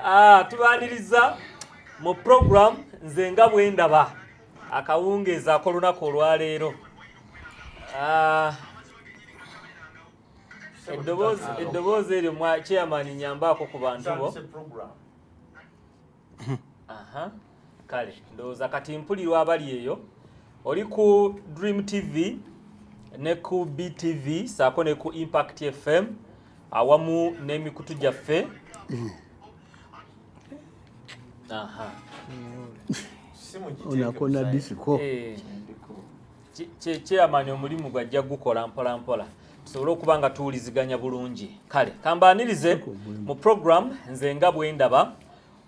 Ah, tubaniriza mu program Nze nga bwe ndaba, akawungeezi ak'olunaku olwaleero. Ah, eddoboozi eryo mwa chairman, nyambaako ku bantu bo. Tutandise program. Aha. Kale ndowooza kati mpulirwa abali eyo. Oli ku Dream TV ne ku BTV saako ne ku Impact FM awamu n'emikutu gyaffe. Aha. Simu giteeke Onakona ku silent. Disiko. Eh, chairman omulimu gwajja gukola mpola mpola tusobole okuba nga tuwuliziganya bulungi. Kale kambaanirize mu program Nze nga bwe ndaba,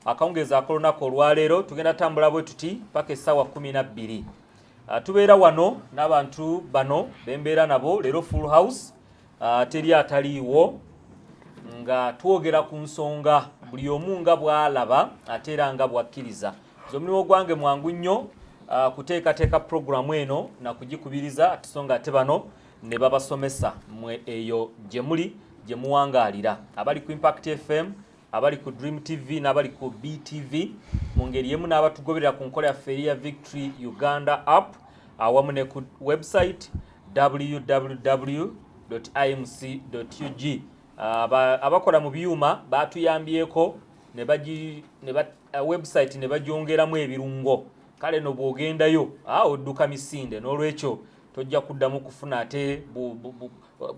akawungeezi ak'olunaku olwaleero. Tugenda tambula bwe tuti paka essaawa 12. Ah, tubeera wano n'abantu bano bembeera nabo leero, full house. Ah, teri ataliiwo, nga twogera ku nsonga buli omu nga bw'alaba ate era nga bw'akkiriza. Nze omulimu gwange mwangu nnyo, kuteekateeka puroguramu eno nakugikubiriza, so nga ate bano ne babasomesa mwe eyo gye muli gye muwangaalira, abali ku Impact FM, abali ku Dream TV n'abali ku BTV, mu ngeri emu n'abatugoberera ku nkola yaffe eri ya Victory Uganda app awamu ne ku website www.imc.ug. Abakola mu byuma batuyambyeko ne website ne bagyongeramu ebirungo. Kale no bw'ogendayo odduka misinde, n'olwekyo tojja kuddamu kufuna ate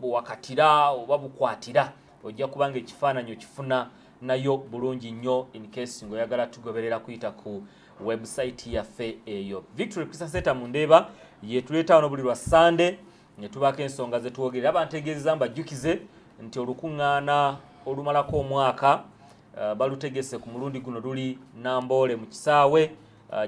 buwakatira oba bukwatira, ojja kubanga ekifaananyi okifuna nayo bulungi nnyo in case ng'oyagala tugoberera kuyita ku website yaffe eyo. Victory Christian Center mu Ndeeba yetuleeta wano buli lwa Sande ne tubaako ensonga ze twogerera. Bantegeeza mbajjukize nti olukuŋŋaana olumalako omwaka balutegese ku mulundi guno, luli Namboole mu kisaawe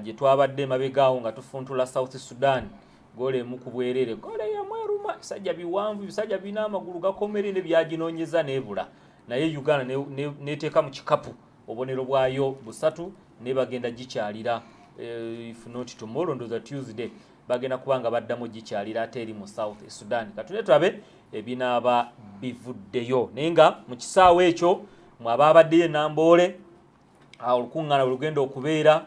gye twabadde emabegaawo nga tufuntula South Sudan goolo 1 ku bwereere. Goolo yamweruma, bisajja biwanvu, bisajja birina amagulu gakomere ne byaginoonyeza n'ebula, naye Uganda neteeka mu kikapu obubonero bwayo busatu. Ne bagenda gikyalira, if not tomorrow, ndowooza Tuesday bagenda kuba nga baddamu gikyalira ate eri mu South Sudan. Katune tulabe ebinaaba bivuddeyo, naye nga mu kisaawe ekyo mwababaddeyo Enamboole olukuŋŋaana bwe lugenda okubeera,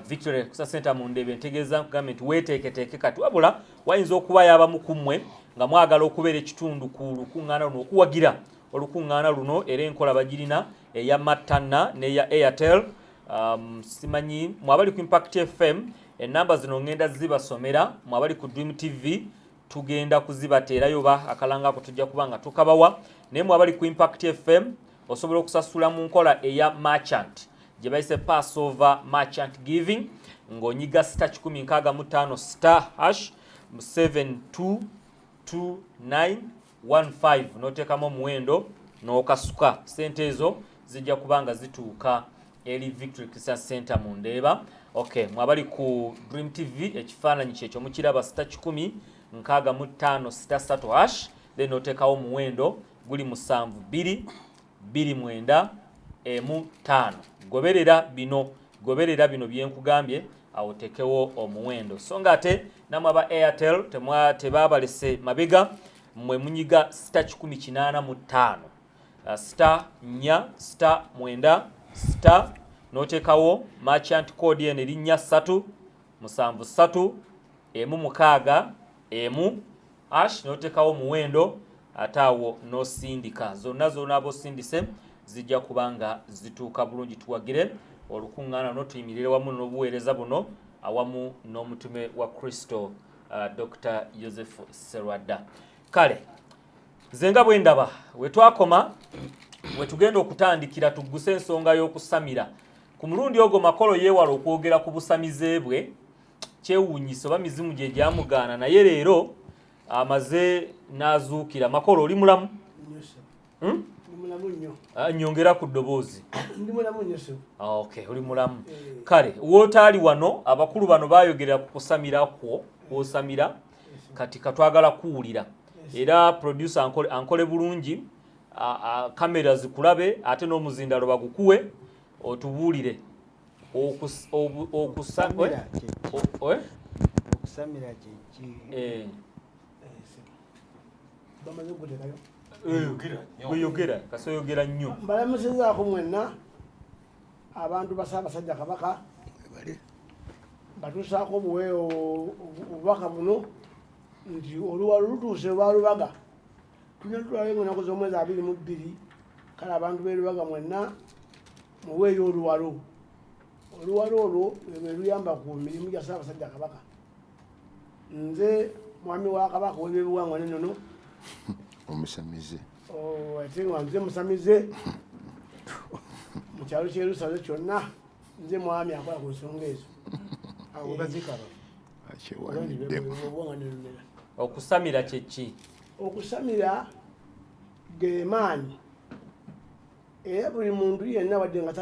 Victory Christian Center mu Ndeeba. Entegeeza nkugambye nti weeteeketeeke kati, wabula wayinza okubayo abamu ku mmwe nga mwagala okubeera ekitundu ku lukuŋŋaana luno, okuwagira olukuŋŋaana luno, era enkola bagirina eya Matana n'eya Airtel. Simanyi mwabali ku Impact FM, enamba zino ngenda zibasomera. Mwabali ku Dream TV tugenda kuzibateerayo oba akalanga ako tujja kuba nga tukabawa, naye mwabali ku Impact FM osobola okusasula mu nkola eya merchant gye bayise Passover merchant giving, ng'onyiga star 165 star hash 722915 n'oteekamu omuwendo n'okasuka. Sente ezo zijja kuba nga zituuka eri Victory Christian Center mu Ndeeba. Okay, mwabali ku Dream TV ekifaananyi kyekyo mukiraba, star 165 star 3 hash, then oteekawo omuwendo guli 722915. Goberera bino, goberera bino byenkugambye, awo oteekewo omuwendo. So nga ate namwe aba Airtel tebabalese mabega, mmwe munyiga star 185 star 4 star 9 star, n'oteekawo merchant code eno eri 437316 1 hash, n'oteekawo omuwendo ate awo n'osindika. Zonna zonaaba osindise zijja kuba nga zituuka bulungi. Tuwagire olukuŋŋaana luno, tuyimirire wamu n'obuweereza buno awamu n'omutume wa Kristo, Dr Joseph Serwadda. Kale nze nga bwe ndaba, we twakoma we tugenda okutandikira, tugguse ensonga y'okusamira. Ku mulundi ogwo Makolo yeewala okwogera ku busamize bwe, kyewuunyisa oba mizimu gye gyamugaana, naye leero amaze n'azuukira. Makolo, oli mulamu? Nnyo ssebo. Hmm? Ndi mulamu nnyo. Ah, nyongera ku ddoboozi. Ndi mulamu nnyo ssebo. Ah, okay, oli mulamu. Eh. Kale wootaali wano abakulu bano bayogerera ku kusamira kwo kwosamira, kati katwagala kuwulira. Era producer ankole bulungi, kamera zikulabe ate n'omuzindalo bagukuwe otubuulire Okusamira kyeki? Okusamira kyeki? Eh. Eh, ssebo. Bamaze okuteekayo. Weyogera, kasoyogera nnyo. Mbalamusizaako mwenna. Abantu ba Ssaabasajja Kabaka batuusaako obubaka buno nti oluwalo lutuuse olwa Lubaga. Tulina tutwalayo mu nnaku z'omwezi 22. Kale abantu b'e Lubaga mwenna muweeyo oluwalo. Oluwalo olwo lwe luyamba ku mirimu gya Ssaabasajja Kabaka. Nze mwami wa Kabaka ow'ebyobuwangwa n'ennono. Omusamize. Ate nga nze musamize mu kyalo ky'e Lusaze kyonna, nze mwami akola ku nsonga ezo. Awo baziika abafu. Akyewaniddemu. Obuwangwa n'ennono. Okusamira kye ki? Okusamira ge maanyi, era buli muntu yenna wadde nga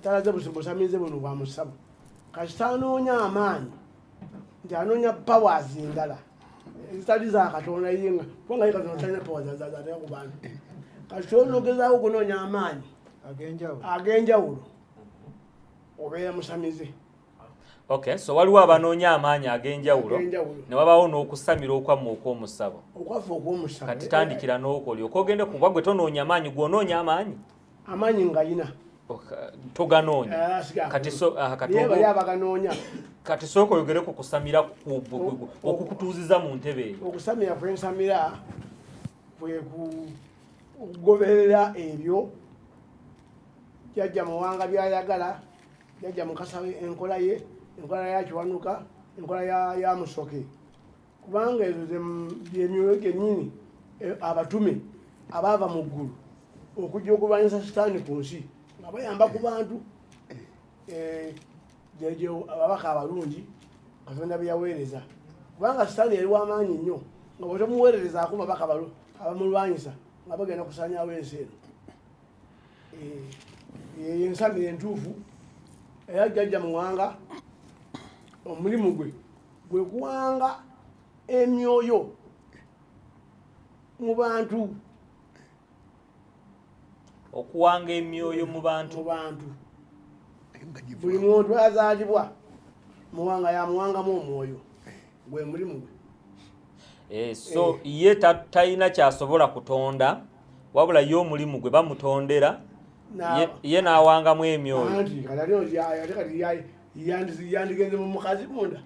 talaze busamize buno bwa musabu, kasita anoonya amaanyi nti anoonya powers endala ezitali za Katonda, yenga kubanga ye Katonda talina powers zateeka ku bantu. Kasita onogezaako okunoonya amaanyi ag'enjawulo, ag'enjawulo, obeera musamize. Okay, so waliwo abanoonya amaanyi ag'enjawulo, Ag'enjawulo. ne wabaawo n'okusamira okwammwe okw'omusabo. Okwaffe okw'omusabo. Kati tandikira n'okwo, olyoka ogende kuba gwe tonoonya amaanyi, gw'onoonya amaanyi. Amaanyi ngayina. Toganoonya. Kati so kati Naye bali abaganoonya. Kati sooka oyogere ku kusamira okukutuuziza mu ntebe eyo. Okusamira kwensamira kwe kugoberera ebyo Jjajja Muwanga byayagala, Jjajja Mukasa enkola ye, enkola ya Kiwanuka, enkola ya Musoke, kubanga ezo byemyoyo gyennyini abatume abaava mu ggulu okujja okulwanyisa Sitaani ku nsi nga bayamba ku bantu. Gyegyo ababaka abalungi Katonda bye yaweereza, kubanga Sitaani yali w'amaanyi nnyo nga bwetomuweererezaako babaka abamulwanyisa nga bagenda kusaanyaawo ensi eno. Eyo ensamira entuufu. Era Jjajja Muwanga omulimu gwe gwe kuwanga emyoyo mu bantu. Okuwanga emyoyo mu bantu. Mu bantu. Buli muntu azaalibwa Muwanga yamuwangamu omwoyo, gwe mulimu gwe. So ye talina kyasobola kutonda, wabula ye omulimu gwe bamutondera, ye n'awangamu emyoyo. Anti kati ate kati yandigenze mu mukazi munda.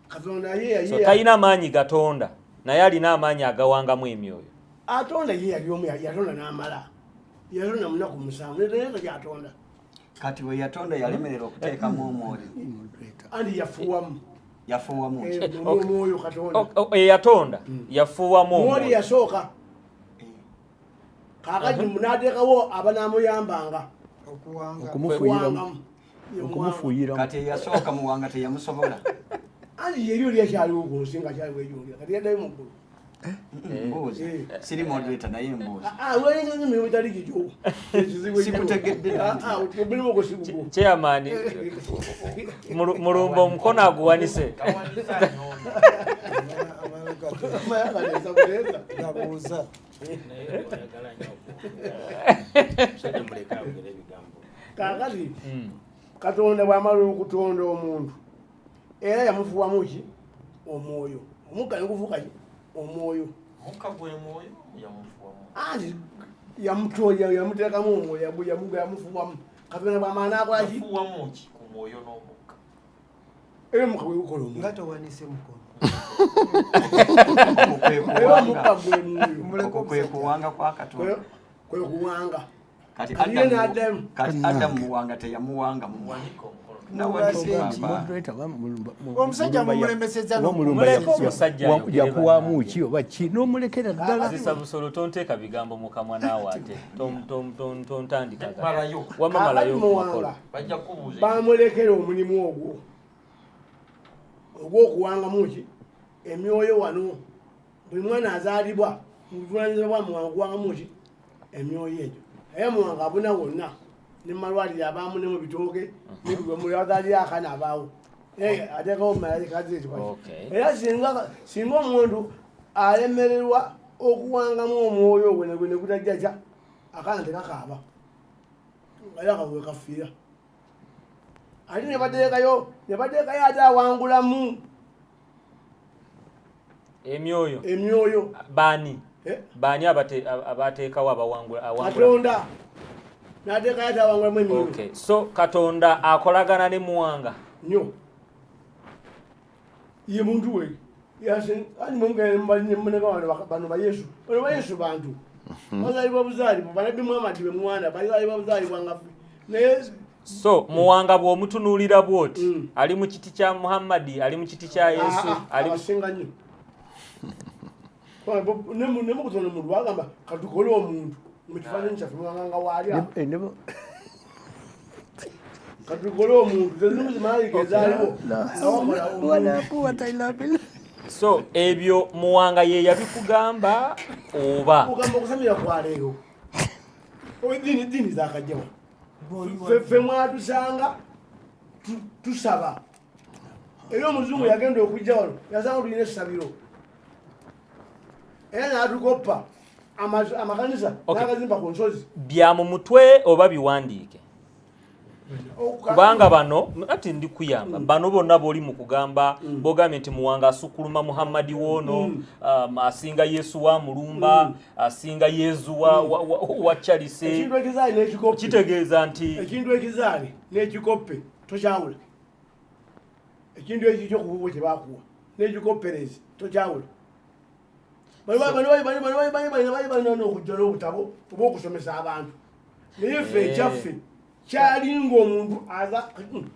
Katonda ye So talina maanyi gatonda, naye alina amaanyi agawangamu emyoyo. Atonda ye yali omu, yatonda n'amala. Yatonda mu nnaku 7, naye takyatonda. Kati we yatonda yalemerera okuteekamu omwoyo. Anti yafuuwamu. Yafuuwamu ki? Omwoyo Katonda. Eyatonda yafuuwamu Omwoyo omwoyo. Yasooka. Kaakati n'ateekawo abanaamuyambanga. Okuwanga. Okumufuuyiramu. Okumufuuyiramu. Kati eyasooka Muwanga teyamusobola. Anti yeri oli akyaliwo ku nsi nga akyaliwo ejjungira. Kati yaddayo mu ggulu. Mbuuza. Siri moderator naye mbuuza. Wenyonyi mirimu etali gigyo. Ekizibu ekyo. Sikutegedde nanti. Omulimu ogwo si gugwo. Chairman, Mulumba omukono aguwanise. Gabuuza. Kaakati Katonda bw'amala okutonda omuntu, era yamufuwamu ki? Omwoyo. Omukka ne gufuuka ki? Omwoyo. Omukka gwe mwoyo yamufuwamu. Anti yamuteekamu omwoyo, yamufuwamu. Katonda bw'amala n'akola ki? Yafuwamu ki ku mwoyo n'omukka? Era omukka gwe gukola omwoyo. Nga towanise mukono. Era omukka gwe mwoyo. Okwo kwe kuwanga kwa Katonda. Kwe kuwanga. Kati Kati ye n'addamu. Kati Adamu Muwanga teyamuwanga mu Wanika omukono. Nawanika papa. Moderator, Omusajja Mulumba mumulemesezza oba Mulumba Muleke omusajja ayogere yakuwaamu bannange. ki oba ki n'omulekera ddala. Zisa Busolo, tonteeka bigambo mu kamwa naawe ate. Tontandika kati. Malayo. Wamma malayo Kaakati ku makolo. Muwanga Bajja kukubuuza. bamulekera omulimu ogwo ogw'okuwangamu ki emyoyo wano. Buli mwana azaalibwa mu buvunaanyizibwa bwa Muwanga okuwangamu ki emyoyo egyo. Naye Muwanga abuna wonna ne mu malwaliro abaamu ne mu bitooke azaalira akaana abaawo. Ateekawo malayika ze ezo. Era singa omuntu alemererwa okuwangamu omwoyo ogwo ne gutajja kya, akaana tekakaaba. Era ako we kafiira. Ate ne bateekayo ate awangulamu emyoyo. Emyoyo. Baani? Eh? Baani abateekawo abawangula, awangula? Katonda. N'ateekayo ate awangulamu emyoyo. Okay, so Katonda akolagana ne Muwanga. Nnyo. Ye muntu we. Ani mwe bano bayesu. Bano bayesu bantu. Bazaalibwa buzaalibwa, Bannabbi Muhammad be mwana, bazaalibwa buzaalibwa nga ffe. Naye So Muwanga bw'omutunuulira bw'oti, ali mu kiti kya Muhammadi, ali mu kiti kya Yesu, ali abasinga nnyo. Ne mukutonda omuntu bagamba katukole omuntu mu kifaananyi kyaffe, Muwanga nga waali awo. Katukole omuntu, zezimu zimalayika ezaaliwo nga bakola omuntu. Wala quwwata illa billah. So ebyo Muwanga ye yabikugamba oba? Ogamba okusamira kwa leero, eddiini zakajjawa? Ffe mwatusanga tusaba. Era omuzungu yagenda okujja wano yasanga tulina essabiro, era n'atukoppa amakanisa n'agazimba ku nsozi. Bya mu mutwe oba biwandiike? Kubanga bano ati ndi kuyamba bano bonna b'oli mu kugamba, bogambye nti Muwanga asukkuluma Muhammadi woono, asinga Yesu wa Mulumba, asinga Yezu wa Charles. Ekintu ekizaale n'ekikoppe kitegeeza nti ekintu ekizaale n'ekikoppe tokyawula. Ekintu ekikyo ku bubwo kye bakuwa n'ekikopperezi tokyawula. Bali balina n'okujja n'obutabo oba okusomesa abantu, naye ffe ekyaffe kyalinga omuntu aza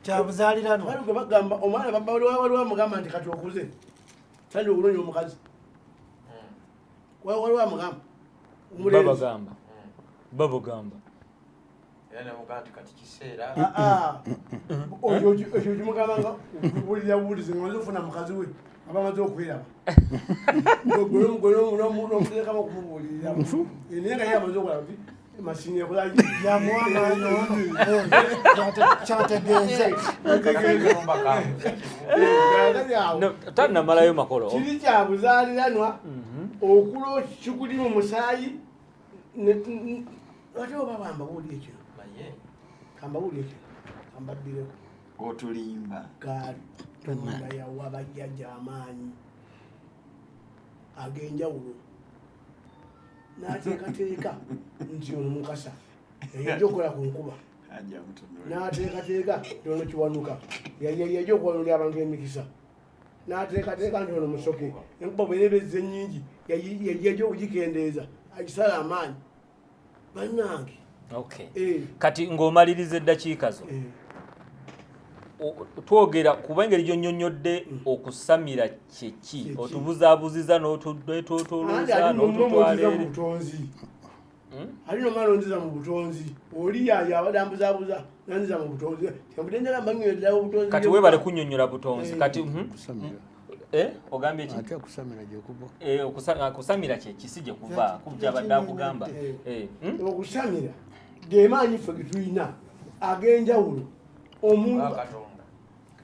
Kyabuzaaliranwa. Bali gwe bagamba omwana, waliwo amugamba nti kati okuze, tandi okunoonya omukazi. Waliwo amugamba omulenzi. Babagamba. Era nemugamba nti kati kiseera. Ah, ah. Ekyo kimugamba nga bulira buwulizi nga maze okufuna mukazi we, aba amaze okweraba nomuteekamu okumubuulirira, naye nga ye amaze okulaba nti masini ekola. Yamuwanga kyategeeze. No, tannamalayo makolo. Kiri kyabuzaaliranwa, okulo kikuli mu musaayi. Ate oba bambabuulire kino, naye kambabuulire kino, kambabbireko. Otulimba. Katonda yawa bajjajja amaanyi ag'enjawulo, n'ateekateeka nti ono Mukasa yajja okukola ku nkuba, Ajja mutunula. n'ateekateeka nti ono Kiwanuka yajja okuwanulira abantu emikisa, n'ateekateeka nti ono Musoke enkuba bweneeba ezze ennyingi yajja okugikendeeza agisala amaanyi. Bannange. Okay. Kati ng'omaliriza eddakiika zo, twogera kuba engeri gy'onnyonnyodde okusamira kyeki, Kyeki. otubuzaabuziza Anti n'otwetolooza ate n'otutwala nomwonziza mu eri. butonzi, ali nomala onziza mu butonzi. Oli yayo abadde ambuzabuza nanziza mu butonzi, kyenvudde njagala mbanywererawo obutonzi. Kati weebale kunnyonnyola butonzi. Kati Kusamira. Eh, ogambye ki? Ate okusamira gyekuva. Eh, okusamira kyeki? Si gye kuva kubja abadde akugamba. Eh, Okusamira gemaanyi ffe getulina ag'enjawulo omuntu Katonda.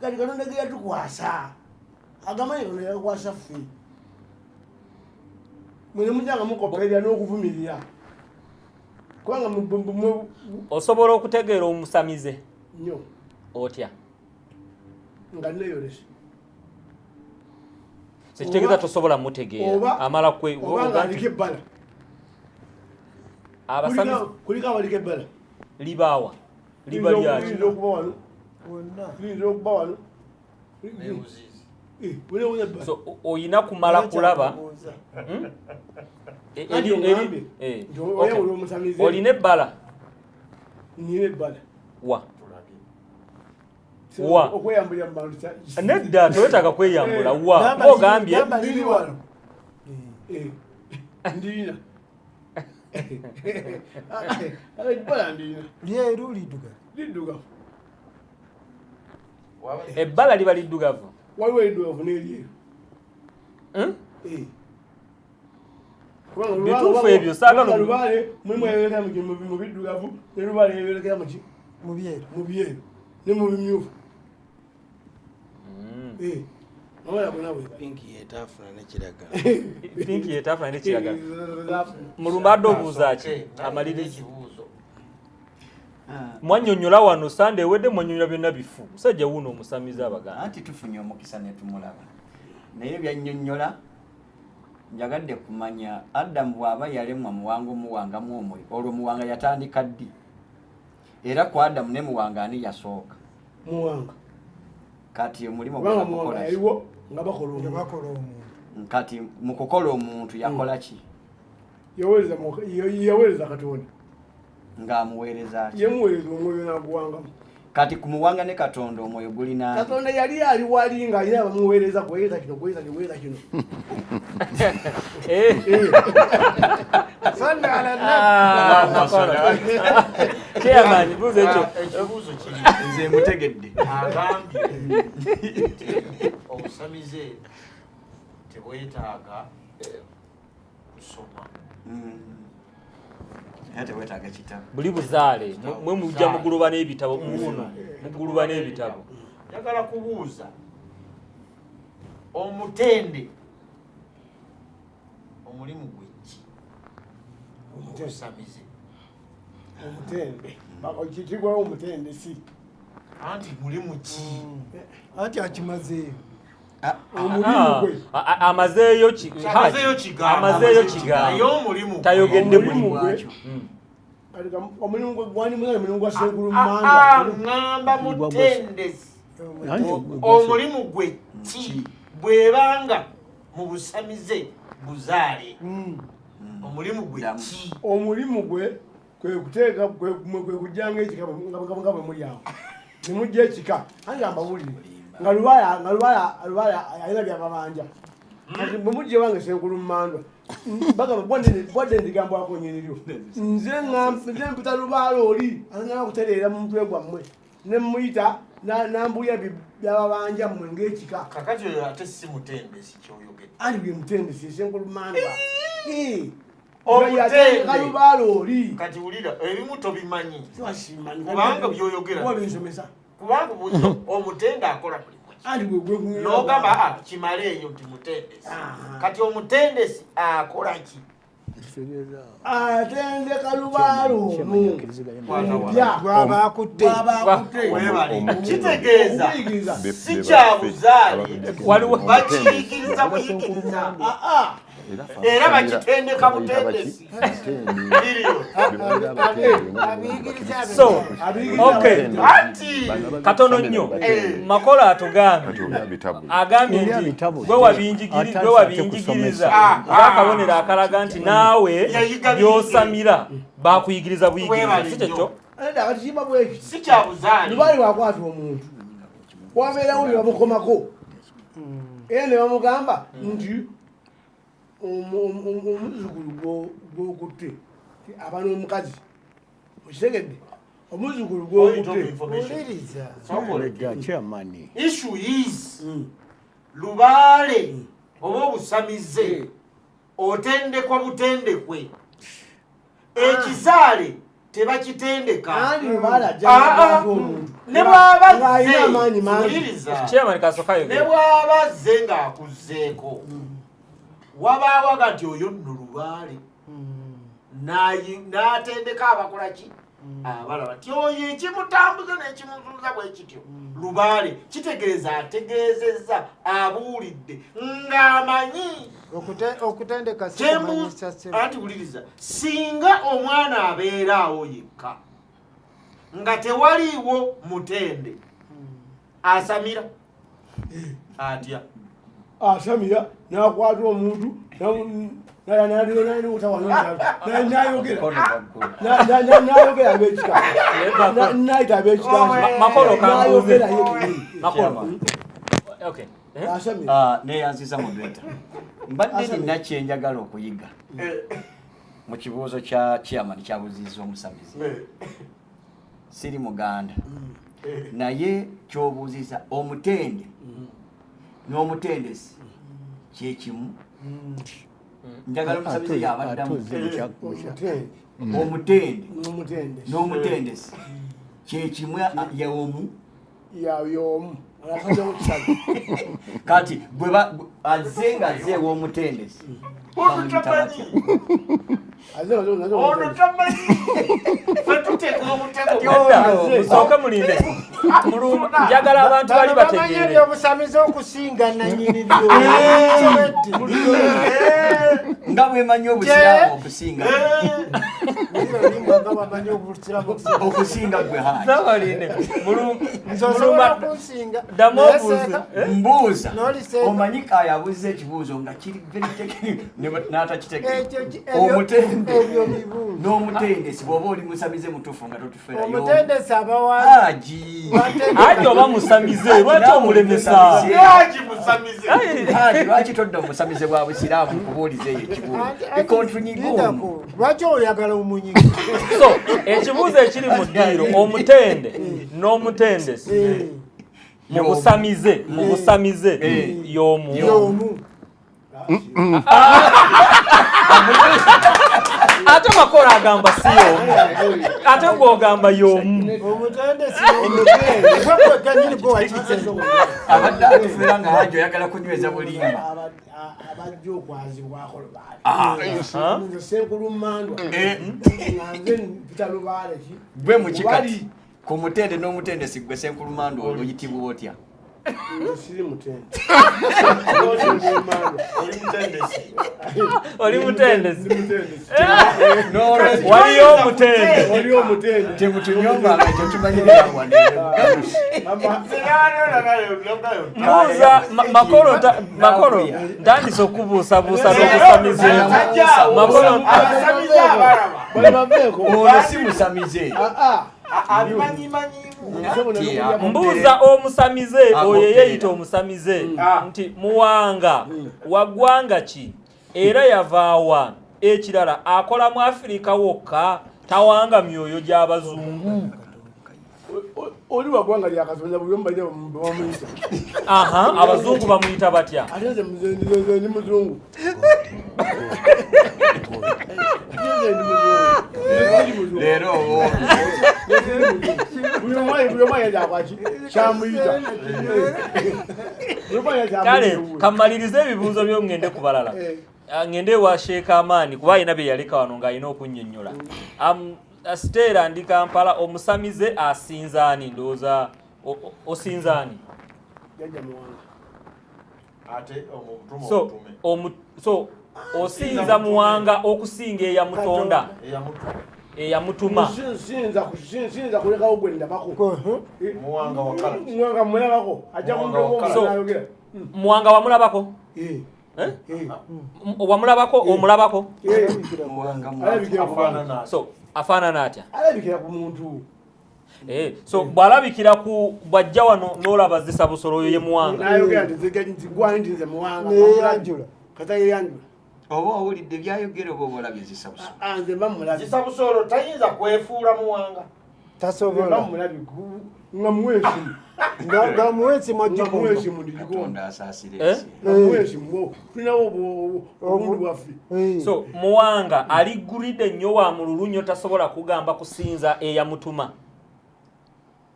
Kati Katonda ge yatukwasa, agamanyi Katonda yagakwasa ffe, mwene mujja nga mukoperera n'okuvumirira kubanga Osobola okutegeera omusamize? Nnyo. Otya? Nga neyolese. Sekitegeeza tosobola mutegeera amala kwe Oba nga aliko ebbala. Abasamize Kuliko abaliko ebbala. Libaawa liba lyaki? Liyinza okuba wano, Wonna. liyinza okuba wano. Nebuziizi. Bunebuza ebbala. So oyina kumala kulaba. Kyakubuuza. Anti oŋŋambye nti oyawula omusamize. Olina ebbala? Nina ebbala. Wa Wa. Okweyambulira mu bantu Nedda, tewetaaga kweyambula. Wa? Namba Ogambye namba Liri liri wano. Eh, ndirina ebbala, ndirina. Lyeru, liddugavu? Liddugavu. Waba Ebbala liba liddugavu? Waliwo eriddugavu n'eryeru. Hmm? Eh. Kubanga Bituufu ebyo, saagala kubanga lubaale mulimu eyeyolekera mu biddugavu, ne lubaale yeyolekera mu ki? Mu byeru. Mu byeru ne mu bimyufu. Eh, amabala gonna bwe gali. Pinki yetaafuna ne kiragala. Pinki yetaafuna ne kiragala. Mulumba adde obuuza ki? Asooke, Amaliriza. ekibuuzo. Mwannyonnyola wano Sande ewedde, mwannyonnyola byonna bifu. Musajja wuuno omusamize Abaganda. Anti tufunye omukisa ne tumulaba, naye byannyonnyola njagadde kumanya Adamu bw'aba yalemwa Muwanga omuwangamu omwoyo, olwo Muwanga yatandika ddi? Era ku Adamu ne Muwanga ani yasooka? Muwanga. Kati omulimu Kubanga Muwanga yaliwo nga bakola Nga omuntu. bakola omuntu. Kati mu kukola omuntu yakola ki? Yaweereza Katonda. Ng'amuweereza atya? Yamuweereza omwoyo n'aguwangamu. Kati ku Muwanga ne Katonda omwoyo gulina ani? Katonda yali ali wali ng'alina abamuweereza, kuweereza kino, kuweereza kino, kuweereza kino. Salli ala nabi. Chairman, buuza ekyo. Ekibuuzo kiri Nze mutegedde. Agambye nti obusamize tebwetaaga kusoma. Era tebwetaaga kitabo. Buli buzaale mwe mujja muguluba n'ebitabo muno, muguluba n'ebitabo. Njagala kubuuza omutende omulimu gwe ki? Obusamize. Omutende. Kigwawo omutende si. Anti mulimu ki? Anti akimazeeyo. Omulimu gwe. Amazeeyo Amazeeyo kigambo. Amazeeyo kigambo. Naye omulimu gwe. Tayogedde Omulimu mulimu. gwe. Kati omulimu gwe gwani muzale mulimu gwa Ssenkulu Ah, Mmandwa. ŋŋamba mutendesi. Anti Omulimu gwe ki? Bwebanga mu busamize buzaale. Omulimu gwe ki? Omulimu gwe kwe kuteeka kwe kujjanga ekika nga bwe muli awo. Ne mujja ekika. Anti ambawulire. Nga Lubaale alina by'ababanja. Kati bwe mujja ewange Ssenkulu Mmandwa, bagamba bwadde ndigambwako nnyini lyo. Nze mpita Lubaale oli atanaba kutereera mu mutwe gwammwe. Ne mmuyita n'ambuulira by'ababanja mmwe ng'ekika. Kakati oyo ate si mutendesi ky'oyogedde. Anti bwe mutendesi Ssenkulu Mmandwa. Omutende. Yateeka Lubaale oli. Kati wulira ebimu tobimanyi. Siwasimanyi. Kubanga by'oyogera. Kuba binsomesa. Kubanga omutende akola mulimu ki? Anti gwe gwe N'ogamba kimale eyo nti mutendesi. Kati omutendesi akola ki? Atendeka Lubaale ono. Gw'aba akutte. Gw'aba akutte. Weebale. Kitegeeza Okuyigiriza. si kya buzaale. Waliwo- Bakiyigiriza buyigiriza. Era bakitendeka butendesi. So, okay. Anti Katono nnyo. Makola atugambye. Agambye nti gwe wabinjigiriza ng'akabonero akalaga nti naawe by'osamira bakuyigiriza buyigiriza, si kyekyo? Kati kiba bwekiti. Si kya buzaale. Lubaale bw'akwata omuntu wabeerawo ne bamukomako era ne bamugamba nti omuzzukulu gw'okutte aba n'omukazi. Okitegedde? Omuzzukulu gw'okutte. Wuliriza. Chairman. Issue is Lubaale oba obusamize otendekwa butendekwe. Ekizaale tebakitendeka. Anti Lubaale ajja n'akwata omuntu. Ne bw'aba Ng'alina azze, amaanyi mangi. wuliriza. Chairman kasooka Ne ayogere. bw'aba azze ng'akuzzeeko, wabaawo aga nti oyo nno Lubaale. N'atendeka abakola ki? Abalaba ti oyo ekimutambuza n'ekimuzuuza bwe kityo. Lubaale kitegeeza ategeezezza, abuulidde ng'amanyi. Okutendeka si kumanyisa ssebo. Anti wuliriza, singa omwana abeera awo yekka nga tewaliiwo mutende asamira atya? Asamira n'akwata omuntu n'ayogera ab'ekika n'ayita ab'ekika. Makolo kambuuze. N'ayogera ye kennyini. Makolo. Okay. Asamira. Neyanziza moderator. Mbadde nina kye njagala okuyiga mu kibuuzo kya chairman kyabuuzizza omusamize. Siri Muganda. Naye ky'obuuzizza omutende n'omutendesi kye kimu. Njagala omusamize y'abaddamu. Omutende n'omutendesi kye kimu y'omu. Y'omu. Kati bwe azze nga azze ew'omutendesi. Ono tamanyi. Ono tamanyi. Ffe tuteeka omutego. Musooke mulinde. Njagala abantu bali Bano bamanyi bategeere. ebyobusamize okusinga nanyini byo. Sobedde. Nga bwemanyi obusiraamu okusinga Olimba nga bamanyi obusiraamu okusinga. Okusinga gwe haji. Sabalinde. Nze osobola okunsinga. Ddamu Naye obuuze. seeka. Mbuuza. N'oliseeka. Omanyi kaya abuuza ekibuuzo nga kiri very technical n'atakitegeera. Ekyo ebyo- Omutende ebyo bibuuzo. n'omutendesi bw'oba oli musamize mutuufu nga totuferayo. Omutendesi abawa Haji. Haji oba musamize lwaki omulemesa? Haji musamize. Haji lwaki todda omusamize bwa busiraamu nkubuuliza eyo ekibuuzo? Ekontunyiga omu. Lindako, lwaki oyagala omunyiga? So ekibuuzo ekiri mu ddiiro, omutende n'omutendesi mu busamize, mu busamize y'omu? Y'omu. Ate Makolo agamba si y'omu, ate gw'ogamba y'omu. Omutendesi y'omu. Gwe gwe gwe wakize. Abadde atufera nga Haji oyagala kunyweza bulimba. Abajja okwazibwako lubaale. Ha? Nze senkulu mandwa nga nze mpita lubaale ki. Gwe mukikati ku mutende n'omutendesi gwe senkulumando oyitibwa otya? Nze siri mutende. Oli mutendesi. Oli mutendesi. Ndi mutendesi. N'olwekyo Waliyo omutende. Waliyo omutende. temutunyombanga ekyo kimanyirira wano. Mbuuza Makolo Makolo ntandise okubuusabuusa n'obusamize. Makolo Abasamize abalaba. Bale baveeko. Ono si musamize. Abimanyimanyimu. Mbuuza omusamize oyo yeeyita omusamize nti Muwanga wa ggwanga ki era yavaawa? Ekirala akola mu Afirika wokka, tawanga myoyo gy'abazungu? Oli wa ggwanga lya Katonda, buli omu balina bamuyita. Aha, abazungu bamuyita batya? Ate nze nze ndi muzungu. Ate nze ndi muzungu. Nze ndi muzungu. Leero owo. Buli omu ayagala kwaki kyamuyita. Buli omu ayagala Kale kyamuyita. kamalirize ebibuuzo byo ngende ku balala. Ngende ewa Sheikh Amani kuba alina bye yaleka wano ng'alina okunnyonnyola. Stella ndi Kampala, omusamize asinza ani? Ndowooza osinza ani? Jjajja Muwanga. Ate omutume So, omutume. so osinza Muwanga okusinga eyamutonda, Eyamutuma. eyamutuma? Siyinza kulekawo gwe ndabako. Muwanga wakala. Muwanga mulabako. Ajja Muwanga kumulaba wakala. So- n'ayogera. Muwanga wamulabako? Eh, Eh? eh, Wamulabako, omulabako? eh. Muwanga Alabikira ku bantu. Afaanana. So afaanana atya? Alabikira ku muntu. So bw'alabikira ku bw'ajja wano n'olaba zisa busolo, oyo ye Muwanga? N'ayogera nti nze nti gwani nti nze Muwanga. Neyeyanjula. Kata yeyanjula. Oba owulidde byayogera oba oba olabye zisa busolo. Ah, nze mba mulabi. Zisa busolo tayinza kwefuula Muwanga. Nze mba Tasobola. mulabi. Nga muwe esimu. Nga muwe esimu Nga muwe agikomba. esimu ndigikomba. Katonda asaasire Eh? ensi. Nga muwe esimu. Tulinawo obuntu bwaffe. So Muwanga ali gulidde nnyo, wa mululu nnyo, tasobola kugamba kusinza eyamutuma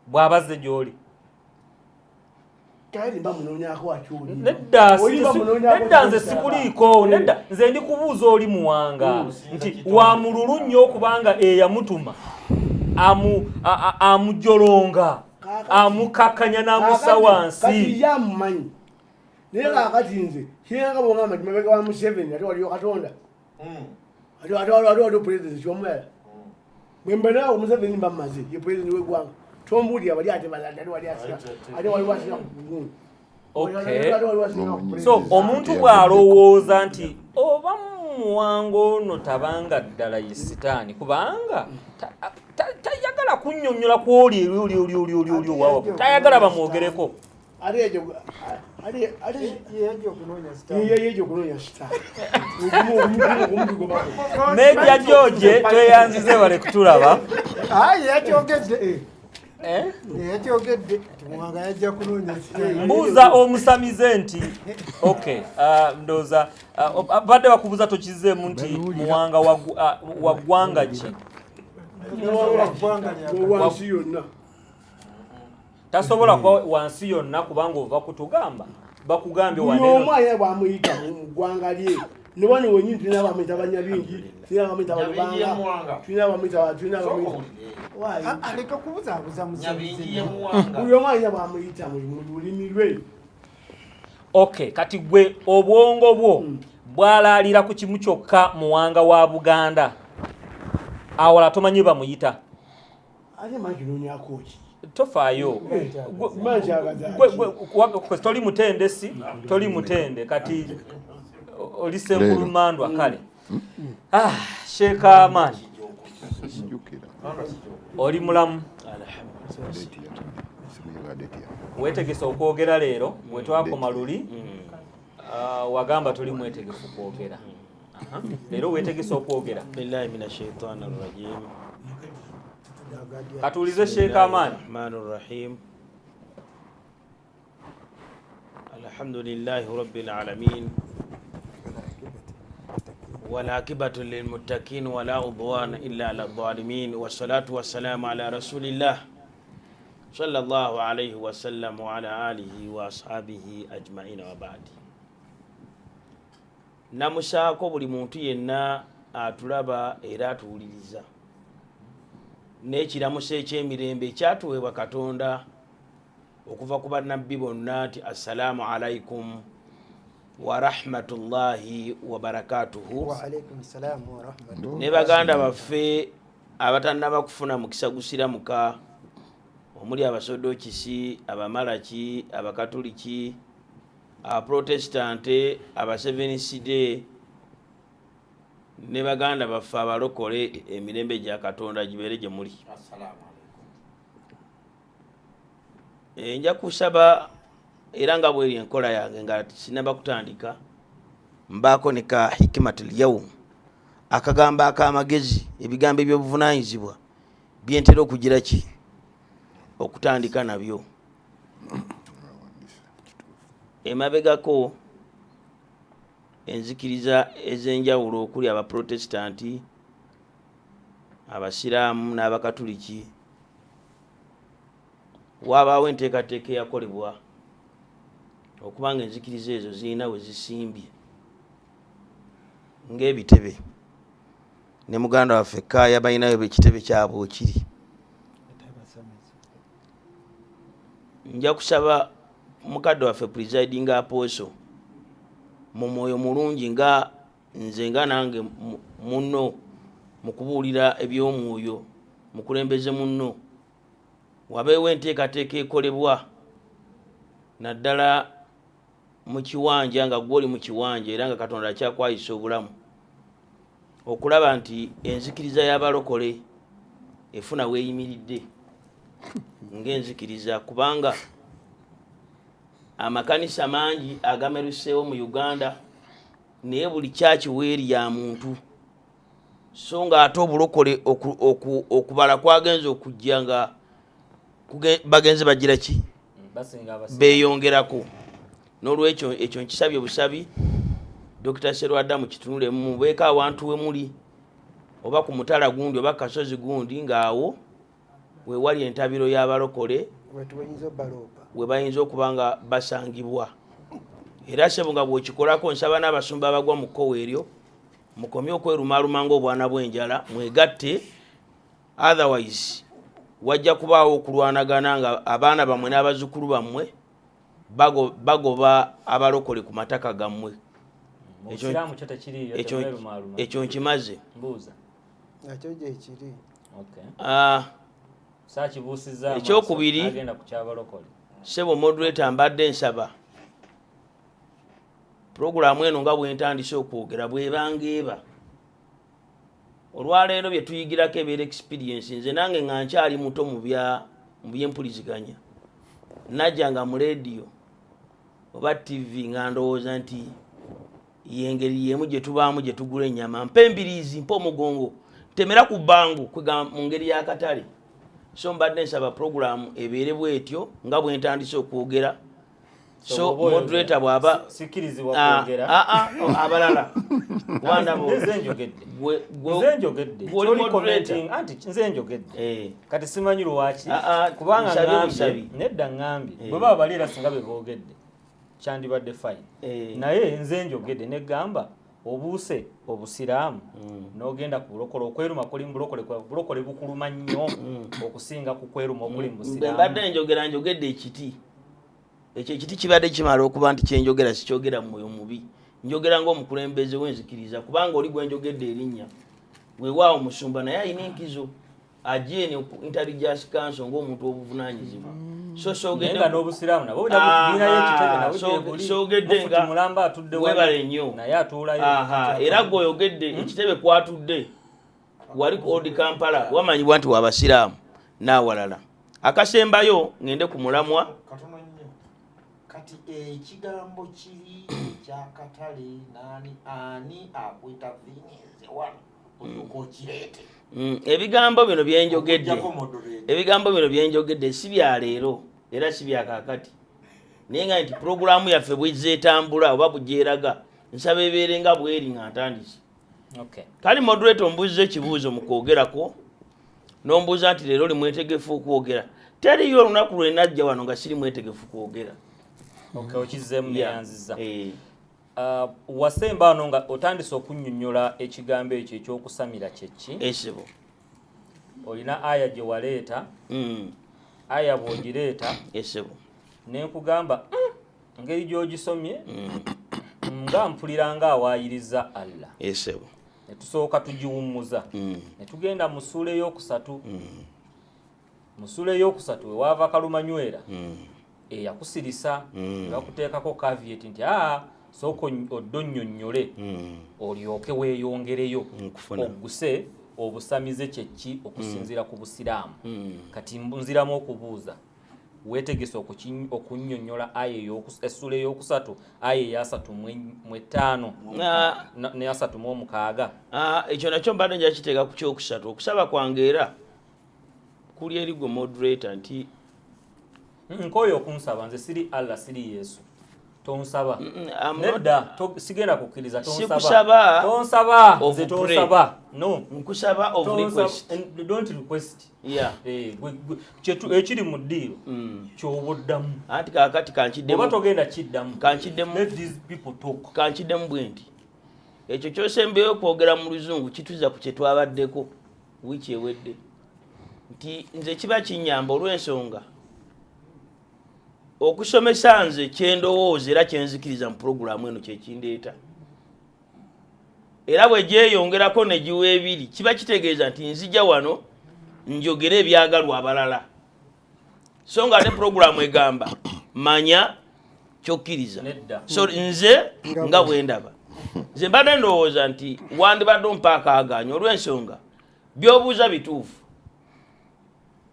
bw'abazze gy'oli? Kale mba munoonyako akyoli. Nedda. Oli mba munoonyako Nedda, nze kyoli. sikuliiko. Nedda, nze ndi kubuuza oli Muwanga nti wa mululu nnyo okubanga eyamutuma amujolonga, amukakkanya n'amussa Kaakati wansi. ye amumanyi, naye kaakati nze kiranga bwongamba nti mabega wa Museveni ate waliyo Katonda, ate waliwo pulezidenti kyomulala. Bwe mba naawe Museveni mba mmaze, ye pulezidenti w'eggwanga, tombuulira wali ate balala, ate wali asira, ate waliwo asira ku gundi. Okay. Ate waliwo asira ku So pulezidenti. omuntu bw'alowooza nti oba Muwanga ono tabanga ddala ye sitaani, kubanga tayagala kunnyonnyola kwoli eri oli oli oli oli oli owawa, tayagala bamwogereko. Ate ekyo ate Yejja okunoonya sitaani. ye yejja okunoonya sitaani okumutugobako. Meja George, tweyanzize bale kutulaba. Ayi yakyogedde. Eh? Yakyogedde nti Muwanga yajja kunoonya sitaani. Mbuuza omusamize nti okay, ndowooza badde bakubuuza tokizeemu nti Muwanga wa ggwanga ki? Ggwanga lya Wansi yonna. Tasobola kuba wansi yonna kubanga ova kutugamba bakugambye Buli omu waneno. alina bwamuyita mu ggwanga lye. Ne wano wenyini tulina abamuyita Banyabingi, tulina abamuyita Nyabingi ye Balubanga, Muwanga. tulina abamuyita, tulina Sooka abamuyita owulire. Why? Aleka kubuzaabuza. Nyabingi ye Musamize. Muwanga. Buli omu alina bwamuyita mu lulimi lwe. Okay, kati gwe obwongo bwo bwalaalira ku kimu kyokka, Muwanga wa Buganda, awala tomanyi bamuyita. Ate manyi kinoonyako ki? Tofaayo. Manyi kyagaza. Toli mutendesi, toli mutende, kati oli senkulumandwa. Kale, ah, Sheeka Amaani. Sijjukira. Oli mulamu? Date ya simuyiga date ya. Weetegese okwogera leero? Bwe twakoma luli, ah, wagamba toli mwetegefu kwogera. Aha. Leero weetegese okwogera? Billahi min ashaitani rajim. Katuulize Sheeka Amaani. Rahmani rahim. Alhamdulillahi rabbil alamin والعاقبة للمتقين ولا عدوان إلا على الظالمين، والصلاة والسلام على رسول الله صلى الله عليه وسلم وعلى آله وأصحابه أجمعين، وبعد. Namusaako buli muntu yenna atulaba era atuwuliriza n'ekiramuso eky'emirembe ekyatuweebwa Katonda okuva ku bannabbi bonna nti assalaamu alaikum warahmatullahi wabarakatuhu. Waalaikum salaamu warahmatullahi. Ne baganda baffe abatannaba kufuna mukisa gusiramuka, omuli Abasodokisi, Abamalaki, Abakatuliki, Abaprotestante, Abaseveniside ne baganda baffe abalokole, emirembe gya Katonda gibeere gye muli. Assalaamu alaikum. Nja kusaba era nga bweri enkola yange nga sinaba kutandika, mbaako ne ka hikimatul yaum, akagambo ak'amagezi, ebigambo ebyobuvunanyizibwa byentera okugira ki okutandika nabyo. Emabegako enzikiriza ez'enjawulo okuli Abaprotestanti, Abasiraamu n'Abakatuliki, wabaawo enteekateeka eyakolebwa okuba nga enzikiriza ezo zirina we zisimbye ng'ebitebe, ne muganda waffe Kaaya balinayo ekitebe kyabwe okiri. Nja kusaba mukadde waffe presiding apostle mu mwoyo mulungi, nga nze nga nange munno mu kubuulira ebyomwoyo, mukulembeze munno, wabeewo enteekateeka ekolebwa naddala mu kiwanja nga gwoli mu kiwanja era nga Katonda akyakwayisa obulamu, okulaba nti enzikiriza y'abalokole efuna weeyimiridde ng'enzikiriza, kubanga amakanisa mangi agameruseewo mu Uganda, naye buli kyaki weeri ya muntu, so nga ate obulokole okubala kwagenza okujja nga bagenze bagira ki? Basinga abasiraamu. Beeyongerako. N'olwekyo ekyo nkisabye busabi Dr Serwadda mukitunulemu, mubeeko awantu we muli, oba ku mutala gundi oba kasozi gundi, ng'awo wewali entabiro y'abalokole. Wetubayinza obaloopa. We bayinza okuba nga basangibwa. Era sebo nga bw'okikolako, nsaba n'abasumba abagwa mu kkowa eryo mukomye okwerumaaluma ng'obwana bw'enjala, mwegatte, otherwise wajja kubaawo okulwanagana nga abaana bammwe n'abazzukulu bammwe bagoba abalokole ku mataka gammwe. Mu Busiraamu kyo tekiriiyo? Temwerumaaluma. Ekyo nkimaze. Mbuuza. Nakyo gyekiri. Okay. Ah, saakibuusizza amaaso, Ekyokubiri- n'agenda ku kyabalokole. Sebo moderator, mbadde nsaba puroguramu eno nga bwentandise okwogera bwebanga eba olwaleero bye tuyigirako ebeera experience. Nze nange nga nkyali muto mu byempuliziganya, najjanga mu leediyo oba TV nga ndowooza nti yengeri yemu gye tubaamu gye tugula ennyama, mpa embiriizi, mpa omugongo, ntemera ku bbangu, kwegamba mu ngeri y'akatale. So mbadde nsaba puroguramu ebeere bwetyo nga bwe ntandise okwogera. So bw'oba oyogera, moderator bw'aba sikkirizibwa Ah, kwogera. ah, ah, oh, abalala kuba ndaba Nze njogedde. gwe- Nze njogedde. gwe oli Ky'oli moderator. commenting, anti nze njogedde. Eh. Kati simanyi lwaki, Ah, ah, kubanga nsabye ŋŋambye busabi. nedda, ŋŋambye Eh. bwe baba bali era singa be boogedde kyandibadde fine, Eh. naye nze njogedde negamba Obuuse obusiraamu n'ogenda ku bulokole, okweruma kuli mu bulokole, bulokole bukuluma nnyo okusinga ku kweruma okuli mu Bwe busiraamu. mbadde njogera, njogedde ekiti, ekyo ekiti kibadde kimala okuba nti kyenjogera sikyogera mu mwoyo mubi, njogera ng'omukulembeze w'enzikiriza, kubanga oli gwe njogedde erinnya weewaawo musumba, naye alina enkizo ajeeni interreligious council ng'omuntu obuvunanyizibwa. So Naye soogedde nga n'obusiraamu nabwo bulinayo ekitebe, nabwo gyebuli. Soogedde Mufuti nga mulamba atudde wali, webale nnyo. Naye atuulayo. Aha, era gwe oyogedde ekitebe kwatudde wali ku Old Kampala wamanyibwa nti wabasiraamu n'awalala. Akasembayo ngende ku mulamwa. Katono nnyo. Kati ekigambo kiri ekyakatale, nani ani akwitaviinize wano olyoka okireete? Ebigambo bino byenjogedde, Okuggyako moderator. ebigambo bino byenjogedde si bya leero era si bya kaakati, naye nga nti puroguramu yaffe bwezza etambula oba bugyeraga, nsaba ebeere nga bweri nga ntandise. Kale moderator, ombuuziza ekibuuzo mu kwogerako n'ombuuza nti leero oli mwetegefu okwogera. Teriyo olunaku lwe najja wano nga siri mwetegefu kwogera. Okay, okizzeemu. Yeah. Neyanziza. Eh, Wasemba wano nga otandise okunnyonnyola ekigambo ekyo ekyokusamira kyeki. Esebo. Olina aya gye waleeta. Aya bw'ogireeta, Esebo. nenkugamba, engeri gy'ogisomye nga mpulira nga awaayiriza Allah." Esebo. Ne tusooka tugiwummuza, ne tugenda mu ssuula ey'okusatu. Mu ssuula ey'okusatu wewaava kalumanywera eyakusirisa, ne bakuteekako caveat nti aa, sooka odde onnyonnyole, olyoke weeyongereyo Nkufuna. ogguse obusamize kyeki okusinziira ku busiraamu. Kati nziramu okubuuza, weetegese okunnyonnyola aya essuula eyokusatu, aya eyasatu mu etaano ne 36? Ah, ekyo nakyo mbadde nja kiteeka ku kyokusatu. Okusaba kwange era kuli eri gwe moderator nti Nkooyo okunsaba, nze siri Allah, siri Yesu, tonsaba. I'm not- Nedda, sigenda kukkiriza, tonsaba. Sikusaba Tonsaba. of Nze pray. tonsaba, no. Nkusaba of Tonsaba- request. And don't request. Yeah. Eh, ekiri mu ddiiro kyoba oddamu. Anti kaakati Oba kankiddemu. togenda kiddamu. Kankiddemu. Let these people talk. Kankiddemu bwe nti ekyo kyosembeyo okwogera mu luzungu kituza ku kye twabaddeko wiiki ewedde, nti nze kiba kinyamba olw'ensonga okusomesa nze kyendowooza era kyenzikiriza mu puroguramu eno kyekindeeta, era bwe gyeyongerako ne giwa ebiri, kiba kitegeeza nti nzija wano njogere ebyagalwa abalala, so nga ate puroguramu egamba manya kyokkiriza. Nedda. So nze nga bwe ndaba, nze mbadde ndowooza nti wandibadde ompa akaaganya olw'ensonga by'obuuza bituufu,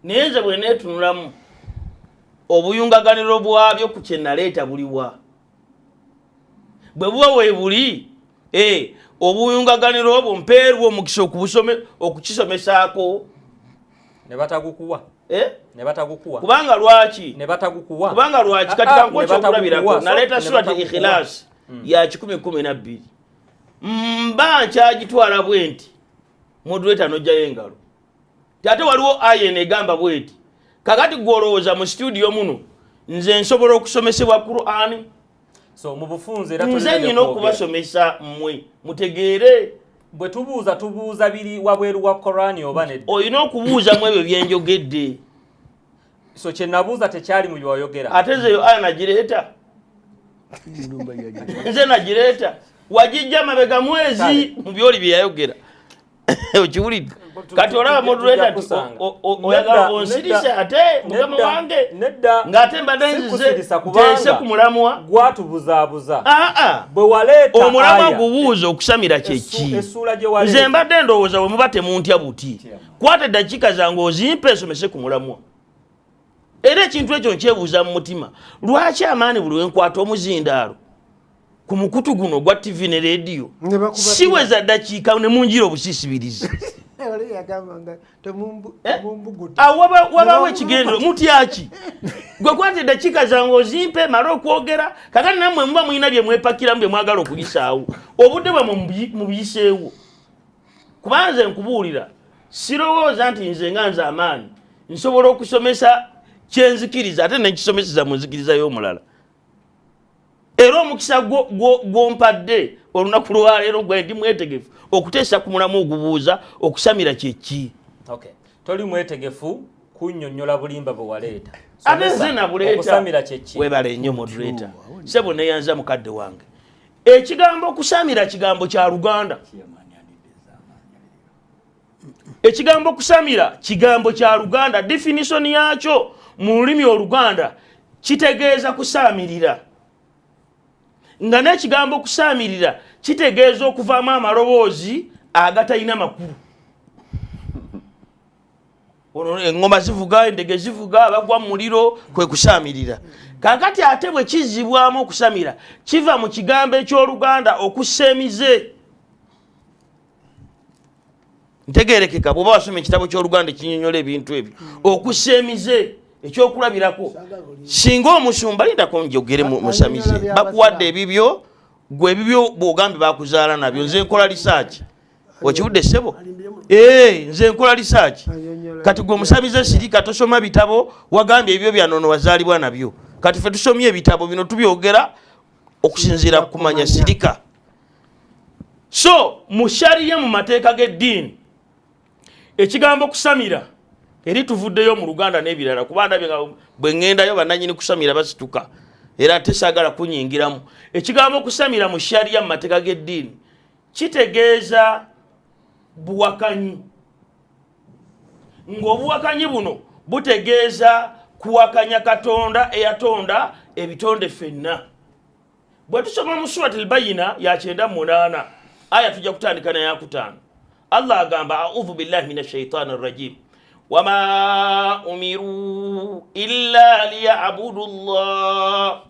naye nze bwe neetunulamu obuyungaganiro bwabyo ku kye naleeta buliwa? Bwe buba weebuli, obuyungaganiro obwo mpeerwa omukisa okukisomesaako. Ne batagukuwa. Eh? Ne batagukuwa. Kubanga lwaki? Ne batagukuwa. Kubanga lwaki? Ah, Kati ah, kankuwa ne batagukuwa. ekyokulabirako. So, Naleeta ne surati batagukuwa. Ikhilasi ya 112, mba nkyagitwala bwe nti, moderator nojjayo engalo ti ate waliwo aya eno egamba bweti. Kakati gwe olowooza mu studio muno nze nsobola okusomesebwa Qur'ani? So mu bufunze era Nze tolina nyina kwogera. okubasomesa mmwe mutegeere. Bwe tubuuza, tubuuza biri wabweru wa Korani oba nedda? Olina okubuuzamu ebyo byenjogedde. So kye nabuuza tekyali mu byewayogera. Ate nze yo aya nagireeta, nze nagireeta, wagijja mabega mwezi Kale. mu byoli bye yayogera, okiwulidde? Kati olaba moderator nti Kusanga. oyagala Nedda, onsirise nedda, ate mukama nedda, wange nedda. ng'ate mbadde nzize Sikusirisa kubanga nteese ku mulamwa. Gwatubuzaabuza Aa, bwe waleeta omulamwa aya. gubuuza okusamira kyeki. Essuula gye waleeta. Nze mbadde ndowooza bwe muba temuntya buti, kwata eddakiika zange ozimpe nsomese ku mulamwa. Era ekintu ekyo nkyebuuza mu mutima, lwaki amaanyi buli wenkwata omuzindaalo ku mukutu guno ogwa TV ne rediyo Ne bakuba siweza ddakiika ne munjira obusiisibirizi? Oli yagamba nga Eh? temumbuguta. Awo wabaawo ekigendero mutyaki? Gwe kwata eddakiika zange ozimpe male okwogera. Kakati nammwe muba mulina bye mwepakiramu bye mwagala okuyisaawo, obudde bwamwe mubuyiseewo. Kuba nze nkubuulira, sirowooza nti nze nga nze amaanyi nsobola okusomesa kyenzikiriza ate nenkisomeseza mu nzikiriza y'omulala. Era omukisa gwompadde olunaku lwaleero gwe ndi mwetegefu okuteesa ku mulamu ogubuuza okusamira kyeki. Okay. Toli mwetegefu kunnyonnyola bulimba bwe waleeta. Ate nze nabuleeta. Okusamira kyeki? Webale nnyo moderator. Sebo neyanza mukadde wange. Ekigambo okusamira kigambo kya Luganda. Ekigambo kusamira kigambo kya Luganda. Definition yakyo mu lulimi Oluganda kitegeeza kusaamirira, nga n'ekigambo kusaamirira kitegeeza okuvaamu amaloboozi agatalina makulu. Ono eŋŋoma zivuga, endege zivuga, abagwa mu muliro, kwe kusaamirira. Kaakati ate bwe kizzibwamu okusamira kiva mu kigambo eky'Oluganda okussa emize. Ntegerekeka bw'oba wasoma ekitabo ky'Oluganda ekinyonyola ebintu ebyo, okussa emize. Ekyokulabirako, singa omusumba lindako njogere musamize, bakuwadde ebibyo, gwe ebibyo bw'ogambye bakuzaala nabyo. Nze nkola lisaaki, okiwudde ssebo? Nze nkola lisaaki. Kati gwe omusamize sirika, tosoma bitabo, wagambye ebibyo byanono wazaalibwa nabyo. Kati ffe tusomye ebitabo bino, tubyogera okusinziira ku kumanya. Sirika. So mu shariya, mu mateeka g'eddiini, ekigambo kusamira eri tuvuddeyo mu Luganda n'ebirala, kuba ndabye nga bwe ŋŋendayo bannannyini kusamira basituka, era ate saagala kunyingiramu. Ekigambo kusamira mu shariya, mu mateeka g'eddiini, kitegeeza buwakanyi, ng'obuwakanyi buno butegeeza kuwakanya Katonda eyatonda ebitonde ffenna. Bwe tusoma mu Surat Albayina ya 98 aya, tujja kutandika nayakutaano. Allah agamba, audhu billahi min ashaitani rajim, wama umiru illa liyabudu llah,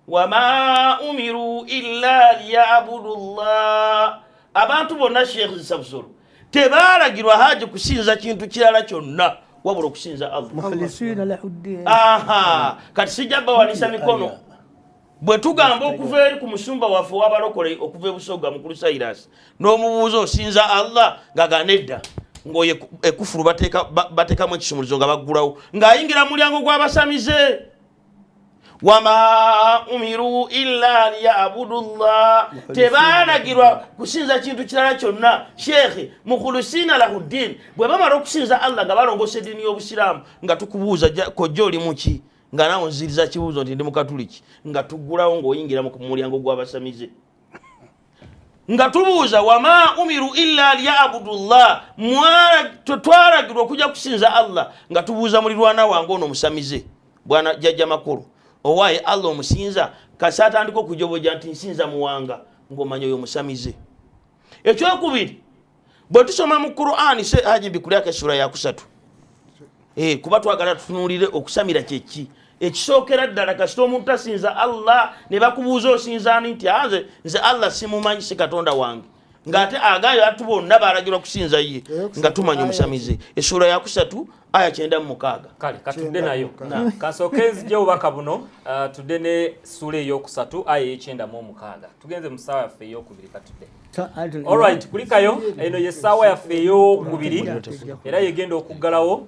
wama umiru illa liyabudu llah. Abantu bonna, Sheikh Sabsolo, tebalagirwa haji kusinza kintu kirala kyonna wabula okusinza Allah. Mukhlisina lahu ddin. Aha, kati sijja bawanisa mikono. Bwe tugamba okuva eri ku musumba waffe w'abalokole okuva e Busoga, mukulu Cyrus, n'omubuuza osinza Allah, nga nedda, ng'oyo ekufulu bateekamu ekisumuluzo nga baggulawo ng'ayingira mu mulyango gw'abasamize. Wama umiru illa liyabudu llah, tebalagirwa kusinza kintu kirala kyonna. Sheekhe, mukhulisina lahu ddin, bwe bamala okusinza Allah nga balongosa eddiini y'Obusiraamu, nga tukubuuza, kojja oli muki? Nga nawe nziriza kibuuzo nti ndi Mukatuliki, nga tuggulawo ng'oyingira mu mulyango gw'abasamize. Nga tubuuza, wama umiru illa liyabudu llah, twalagirwa okujja kusinza Allah. Nga tubuuza mulirwana wange ono omusamize, bwana jjajja Makulu, owaaye Allah omusinza? Kasi atandika okujoboja nti nsinza Muwanga, ng'omanya oyo musamize. Ekyokubiri, bwe tusoma mu Qur'ani, se haji mbikulyako essula yakusatu, kuba twagala tutunuulire okusamira kyeki. Ekisookera ddala, kasita omuntu tasinza Allah, ne bakubuuza osinza ani, nti nze nze Allah simumanyi, si Katonda wange, ng'ate agayo atu bonna balagirwa kusinza ye, nga tumanya omusamize. Essuula yakusatu aya 96. Kale katudde nayo, kasooke nzije obubaka buno. Tudde ne ssuula eyokusatu aya ey'96. Tugenze mu ssaawa yaffe eyokubiri, katudde. Alright, kulikayo. Eno ye ssaawa yaffe eyokubiri era yegenda okuggalawo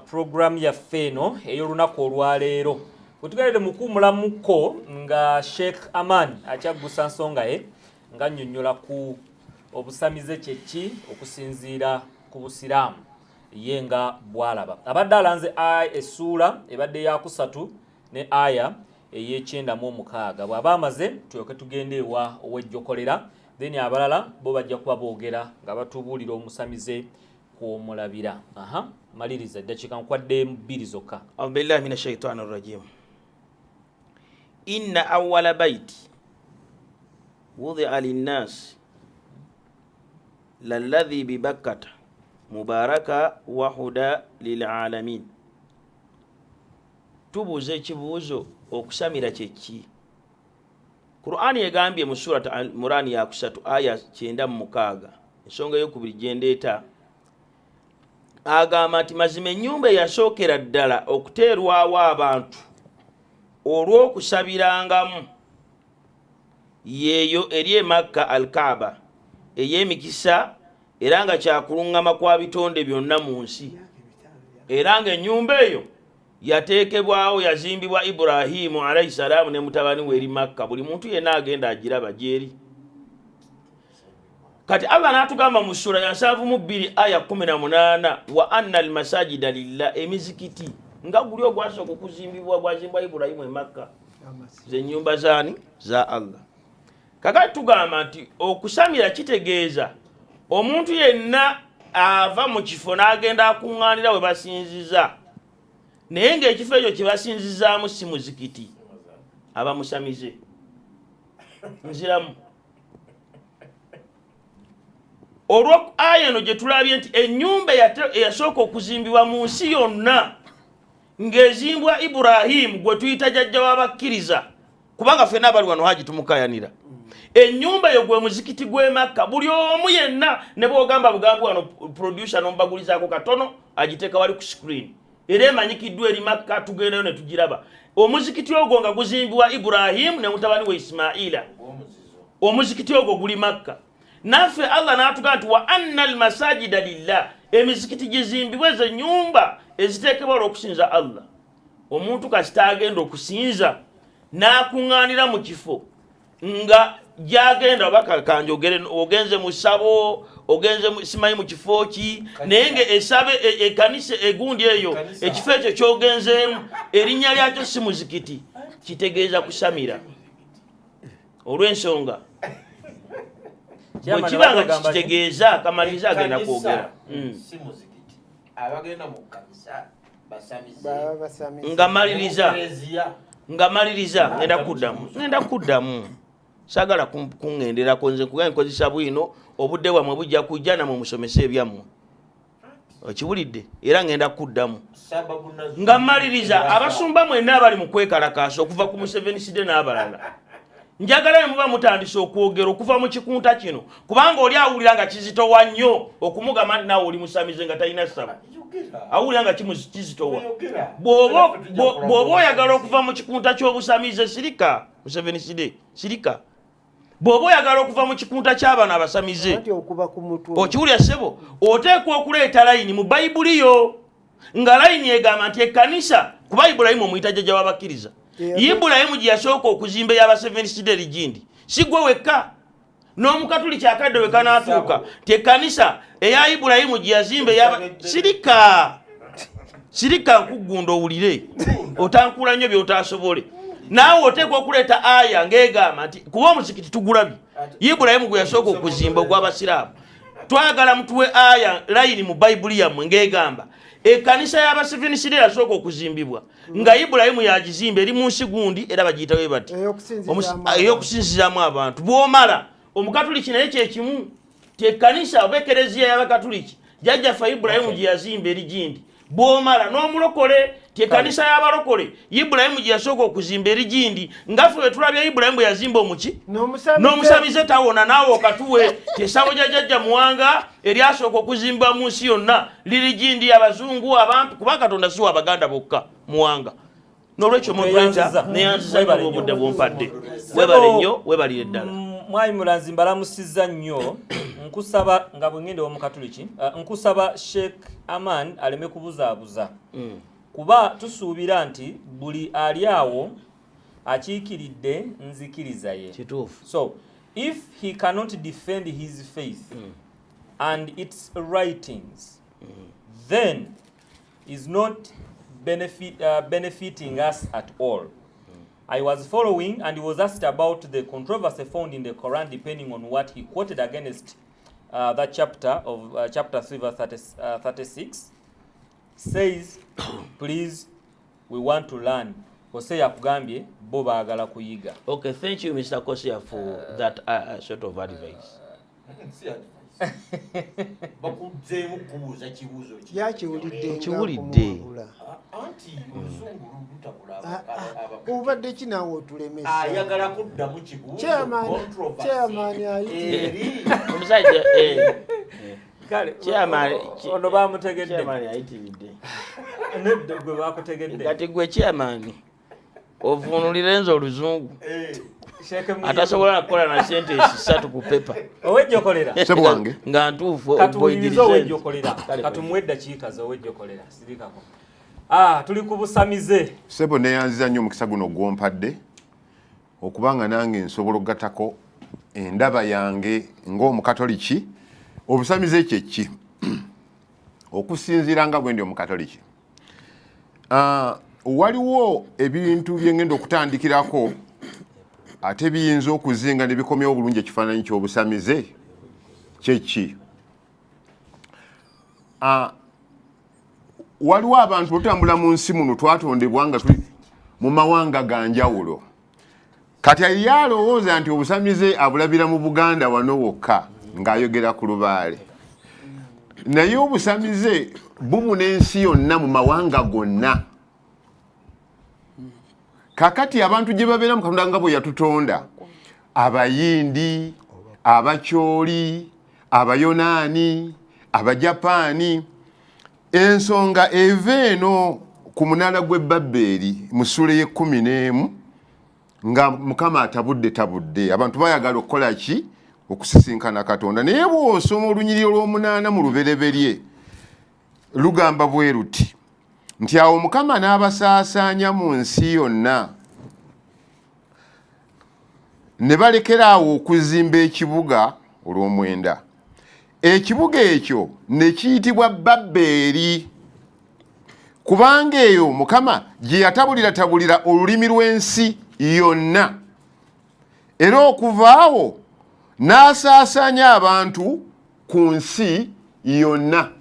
program yaffe eno ey'olunaku olwaleero. Bwe mu kuwumulamuko nga Sheikh Aman akyaggusa nsonga ye nga nnyonnyola ku obusamize kyeki okusinziira ku Busiraamu ye nga bw'alaba. Abadde alanze essuula ebadde yakusatu ne aya ey'ekyenda mu omukaaga. Bw'aba amaze, tulyoke tugende ewa ow'ejjokolera, then abalala bo bajja kuba boogera nga batubuulira omusamize kw'omulabira. Aha, maliriza, eddakiika nkwadde 2 zokka. Audhu billahi min ashaitani rrajim. Inna awala baiti wudia linnasi lalladhi bibakkata mubaraka wahuda lilalamin. Tubuuza ekibuuzo, okusamira kyeki? Qur'ani egambye mu Surat Murani yakusatu aya 96, ensonga eyokubiri gyendeeta, agamba nti mazima ennyumba eyasookera ddala okuteerwawo abantu olw'okusabirangamu yeeyo eri emakka Alkaaba ey'emikisa, era nga kyakuluŋŋama kwa bitonde byonna mu nsi, era nga ennyumba eyo Yateekebwawo, yazimbibwa Ibrahimu alaihi salaamu ne mutabani we eri Makka. Buli muntu yenna agenda agiraba gyeri. Kati Allah n'atugamba mu sura ya 72 aya 18, wa anna almasajida lillah, emizikiti nga guli ogwasooka okuzimbibwa gwazimbwa Iburahimu e Makka, zenyumba zaani? Za Allah. Kakati tugamba nti okusamira kitegeeza omuntu yenna ava mu kifo n'agenda akuŋŋaanira we basinziza, naye ng'ekifo ekyo kye basinzizaamu si muzikiti, aba musamize. Nziramu olwo aya eno gye tulabye nti ennyumba eyasooka okuzimbibwa mu nsi yonna ng'ezimbwa Iburahimu gwe tuyita jajja w'abakkiriza, kubanga ffenna abali wano haji tumukayanira. Ennyumba eyo gwe muzikiti gw'e Makka. Buli omu yenna ne bw'ogamba bugambi wano producer n'omubagulizaako katono agiteeka wali ku screen, era emanyikiddwa eri Makka, tugendayo ne tugiraba. Omuzikiti ogwo nga guzimbibwa Iburahimu ne mutabani we Isimaila, omuzikiti ogwo guli Makka. Naffe Allah n'atugamba nti wa anna almasajida lillah, emizikiti gizimbibwe ezo ennyumba eziteekebwa olw'okusinza Allah. Omuntu kasita agenda okusinza n'akuŋŋaanira mu kifo nga gyagenda, oba kanjogere ogenze mu ssabo, ogenze simanyi mu kifo ki, naye nga esabe ekkanisa egundi eyo, ekifo ekyo kyogenzeemu erinnya lyakyo si muzikiti, kitegeeza kusamira. Olw'ensonga bwe kiba nga kikitegeeza, kamaliriza agenda kwogera. Abagenda mu kkanisa basamize. Nga maliriza, nga maliriza, ngenda kuddamu, ngenda kuddamu. Saagala kuŋŋenderako nze kuga nkozesa bwino obudde bwammwe bujja kujja namwe musomese ebyammwe, okiwulidde? Era ngenda kuddamu nga maliriza. Abasumba mwenna abali mu kwekalakaasa okuva ku Museveni side n'abalala, njagala ne muba mutandise okwogera okuva mu kikunta kino, kubanga oli awulira nga kizitowa nnyo okumugamba nti naawe oli musamize nga talina ssabo, awulira nga kizitowa. Bw'oba oyagala okuva mu kikunta ky'obusamize, sirika. Museveni side, sirika. Bw'oba oyagala okuva mu kikunta ky'abano abasamize, okiwulira ssebo, oteekwa okuleeta layini mu Bayibuli yo, nga layini egamba nti ekkanisa, kuba Ibulayimu omuyita jjajja w'abakkiriza, Ibulayimu gye yasooka okuzimba ey'abaseveniside erigindi, si gwe wekka, n'omukatuliki akadde we kanaatuuka nti ekkanisa eya Ibulayimu gye yazimba eyaba, sirika, sirika, nkuggunda owulire, otankula nnyo by'otaasobole. Naawe oteekwa okuleeta aya ng'egamba nti kuba omuzikiti tugulabye Ibulayimu gwe yasooka okuzimba ogw'abasiraamu, twagala mutuwe aya layini mu Bayibuli yammwe ng'egamba ekkanisa y'abasevenisire yasooka okuzimbibwa nga Ibulayimu yagizimba eri mu nsi gundi, era bagiyita bwe bati, ey'okusinzizaamu abantu. Bw'omala omukatuliki naye kyekimu, ti ekkanisa oba ekereziya y'abakatuliki jjajjaffe Ibulayimu gye yazimba eri gindi. Bw'omala n'omulokole, ti ekkanisa y'abalokole Ibulayimu gye yasooka okuzimba eri gindi, nga ffe bwe tulabye Ibulayimu bwe yazimba omuki n'omusamize tawona. Naawe okatuwe ti essabo lya jjajja Muwanga eryasooka okuzimbwa mu nsi yonna liri gindi, abazungu abampi, kuba Katonda si wa Baganda bokka. Muwanga, n'olwekyo moderator, neyanziza nnyo obudde bwompadde. Webale nnyo, webalire ddala. Mwami Mulanzi, mbalamusizza nnyo. Nkusaba nga bwe ngenda ow'omukatuliki, nkusaba Sheikh Aman aleme kubuzaabuza, kuba tusuubira nti buli ali awo akiikiridde nzikiriza ye. Kituufu. So if he cannot defend his faith and its writings, then is not benefiting us at all. I was following and he was asked about the controversy found in the Quran, depending on what he quoted against that chapter of chapter 3 verse 30, 36 says, please, we want to learn. Ose yakugambye bo baagala kuyiga. Okay, thank you, Mr. Kosia, for that sort of advice. Si advice. Bakuzzeemu kubuuza kibuuzo ki? Yakiwulidde. Nkiwulidde. Anti oluzungu lutabula. Obadde ki naawe otulemesa? Ayagala kuddamu kibuuzo. Chairman, Controversy. Chairman ayitire. Eri Omusajja Kale, Chairman, ono bamutegedde. Chairman ayitiridde. Nedda, gwe bakutegedde. Kati gwe chairman ovuunulire nze oluzungu Sheikh Muyiru. atasobola kukola na sentence 3 ku pepa. Owejjokolera. Ssebo wange. Nga ntuufu. Katuwulirize oboyigirize. owejjokolera. Kale. Katumuwe eddakiika ze owejjokolera, sirikako. Ah, tuli ku busamize. Ssebo, neyanziza nnyo omukisa guno gwompadde okubanga nange nsobola okugatako endaba yange ng'omukatoliki. Obusamize kyeki okusinziira nga bwendi omukatoliki? Waliwo ebintu byengenda okutandikirako ate biyinza okuzinga ne bikomyawo obulungi ekifaananyi ky'obusamize kyeki. Waliwo abantu otambula mu nsi muno, twatondebwa nga tuli mu mawanga ga njawulo. Kati ye alowooza nti obusamize abulabira mu Buganda wano wokka ng'ayogera ku lubaale, naye obusamize bubuna ensi yonna mu mawanga gonna. Kakati abantu gye babeera mu Katonda nga bwe yatutonda, Abayindi, Abakyoli, Abayonaani, Abajapaani, ensonga eva eno ku munaala gw'e Babbeeri mu ssuula ey'e-11 nga Mukama atabudde tabudde abantu bayagala okukola ki? Okusisinkana Katonda. Naye bw'osoma olunyiriri olw'omunaana mu Lubereberye, lugamba bwe luti nti, "Awo Mukama n'abasaasaanya mu nsi yonna, ne balekera awo okuzimba ekibuga." Olw'omwenda, "Ekibuga ekyo ne kiyitibwa Babbeeri, kubanga eyo Mukama gye yatabuliratabulira olulimi lw'ensi yonna, era okuva awo n'asaasaanya abantu ku nsi yonna."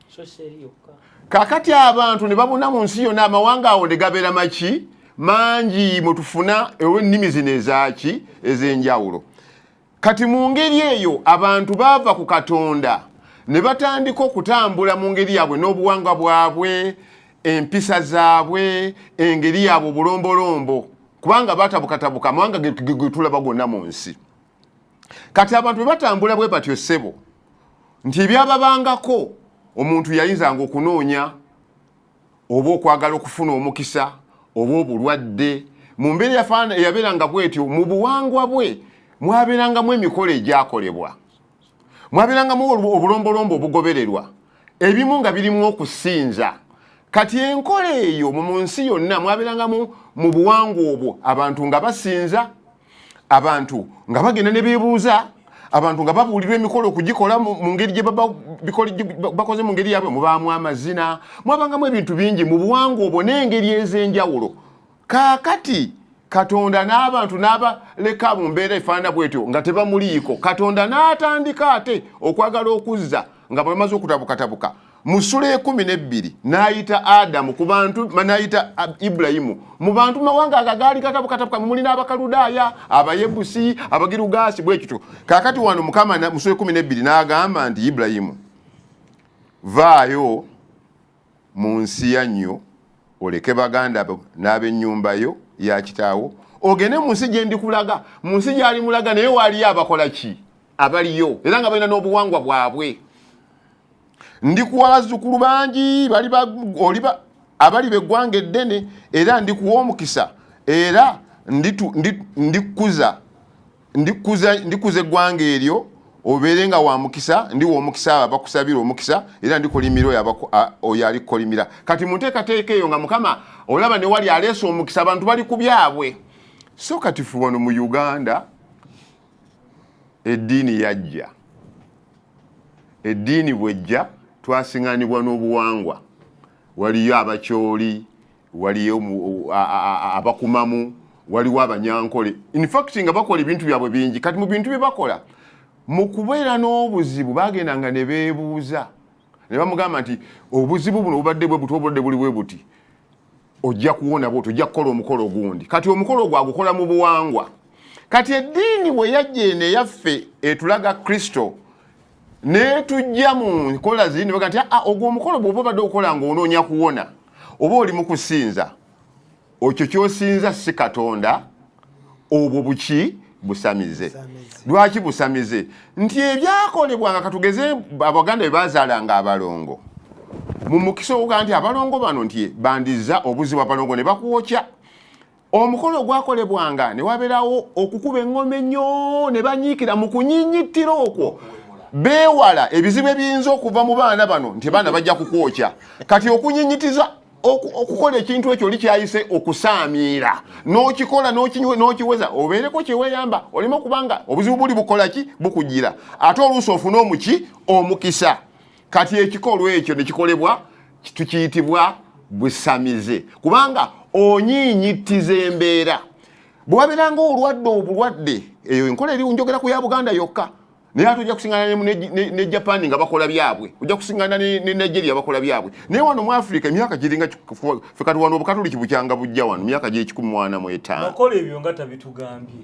So si eri yokka. Kakati abantu ne babuna mu nsi yonna, amawanga awo ne gabeera maki mangi, mwe tufuna ennimi zino ezaaki ez'enjawulo. Kati mu ngeri eyo abantu baava ku Katonda ne batandika okutambula mu ngeri yaabwe n'obuwangwa bwabwe, empisa zaabwe, engeri yaabwe, obulombolombo, kubanga batabukatabuka amawanga ge tulaba gonna mu nsi. Kati abantu bwe batambula bwe batyo, ssebo, nti ebyababangako omuntu yayinzanga okunoonya oba okwagala okufuna omukisa oba obulwadde mu mbeera eyabeeranga bwetyo, mu buwangwa bwe mwabeerangamu emikolo egyakolebwa, mwabeerangamu obulombolombo obugobererwa, ebimu nga birimu okusinza. Kati enkola eyo mu nsi yonna mwabeerangamu mu buwangwa obwo abantu nga basinza, abantu nga bagenda ne beebuuza, abantu nga babuulirwa emikolo okugikola mu ngeri gye baba bakoze mu ngeri yaabwe. Mubaamu amazina, mwabangamu ebintu bingi mu buwangwa obwo n'engeri ez'enjawulo. Kaakati Katonda n'abantu n'abaleka mu mbeera efaanana bwetyo nga tebamuliiko. Katonda n'atandika ate okwagala okuzza nga bamaze okutabukatabuka. Mu ssula 12 n'ayita Adamu ku bantu, n'ayita Ibulayimu mu bantu mawanga ago agaali gatabukatabuka, muli n'Abakaludaaya, Abayebusi, Abagirugaasi, bwe kityo. Kaakati wano Mukama mu ssula 12 n'agamba nti, "Ibulayimu, vaayo mu nsi yannyo, oleke baganda bo n'ab'ennyumba yo ya kitaawo, ogende mu nsi gye ndikulaga." Mu nsi gy'ali mulaga, naye waaliyo abakola ki? Abaliyo era nga balina n'obuwangwa bwabwe. "Ndikuwa bazzukulu bangi bali oliba abali beggwanga eddene, era ndikuwa omukisa, era ndikuza ndikuza eggwanga eryo, obeere nga wa mukisa. Ndiwa omukisa abo abakusabira omukisa, era ndikulimira oyo alikukolimira." Kati mu nteekateeka eyo nga Mukama olaba ne wali aleese omukisa, abantu bali ku byabwe. So kati fe wano mu Uganda eddiini yajja. Eddiini bwejja, twasiŋanibwa n'obuwangwa. Waliyo Abakyoli, waliyo abakumamu, waliwo Abanyankole, in fact nga bakola ebintu byabwe bingi. Kati mu bintu bye bakola, mu kubeera n'obuzibu, bagendanga ne beebuuza ne bamugamba nti, "Obuzibu buno bubadde bwe buti, obulwadde buli bwe buti, ojja kuwona bwoti, ojja kukola omukolo gundi." Kati omukolo ogwo agukola mu buwangwa. Kati eddiini bwe yajja eno eyaffe etulaga Kristo, netujja mu nkola ziri, baga nti, "Ah, ogwo omukolo bw'oba obadde okola ng'onoonya kuwona oba oli mu kusinza, ekyo ky'osinza si Katonda, obwo buki? Busamize." Lwaki busamize? Nti ebyakolebwanga, katugeze Abaganda bwe bazaalanga abalongo, mu mukisa ogugaa nti abalongo bano nti bandiza obuzibu, abalongo ne bakwokya, omukolo ogwakolebwanga ne wabeerawo okukuba eŋŋoma ennyo ne banyiikira. Mu kunyinyitira okwo beewala ebizibu ebiyinza okuva mu baana bano, nti abaana bajja kukwokya. Kati okunyinyitiza Okukola ekintu ekyo oli kyayise okusaamiira n'okikola n'okiweza obeereko kyeweyamba oleme okubanga obuzibu buli bukola ki bukugira ate oluusi ofune omuki omukisa. Kati ekikolwa ekyo ne kikolebwa tukiyitibwa busamize, kubanga onyiinyittiza embeera. Bwe wabeera nga olwadde obulwadde, eyo enkola eri njogera ku ya Buganda yokka, naye ate ojja kusingana ne Japan nga bakola byabwe, ojja kusingana ne Nigeria bakola byabwe, naye wano mu Africa emyaka giringa ffe kati wano obukatuliki bukyanga bujja wano myaka gy'ekikumi mu ana mu etaano. Bakola ebyo nga tabitugambye.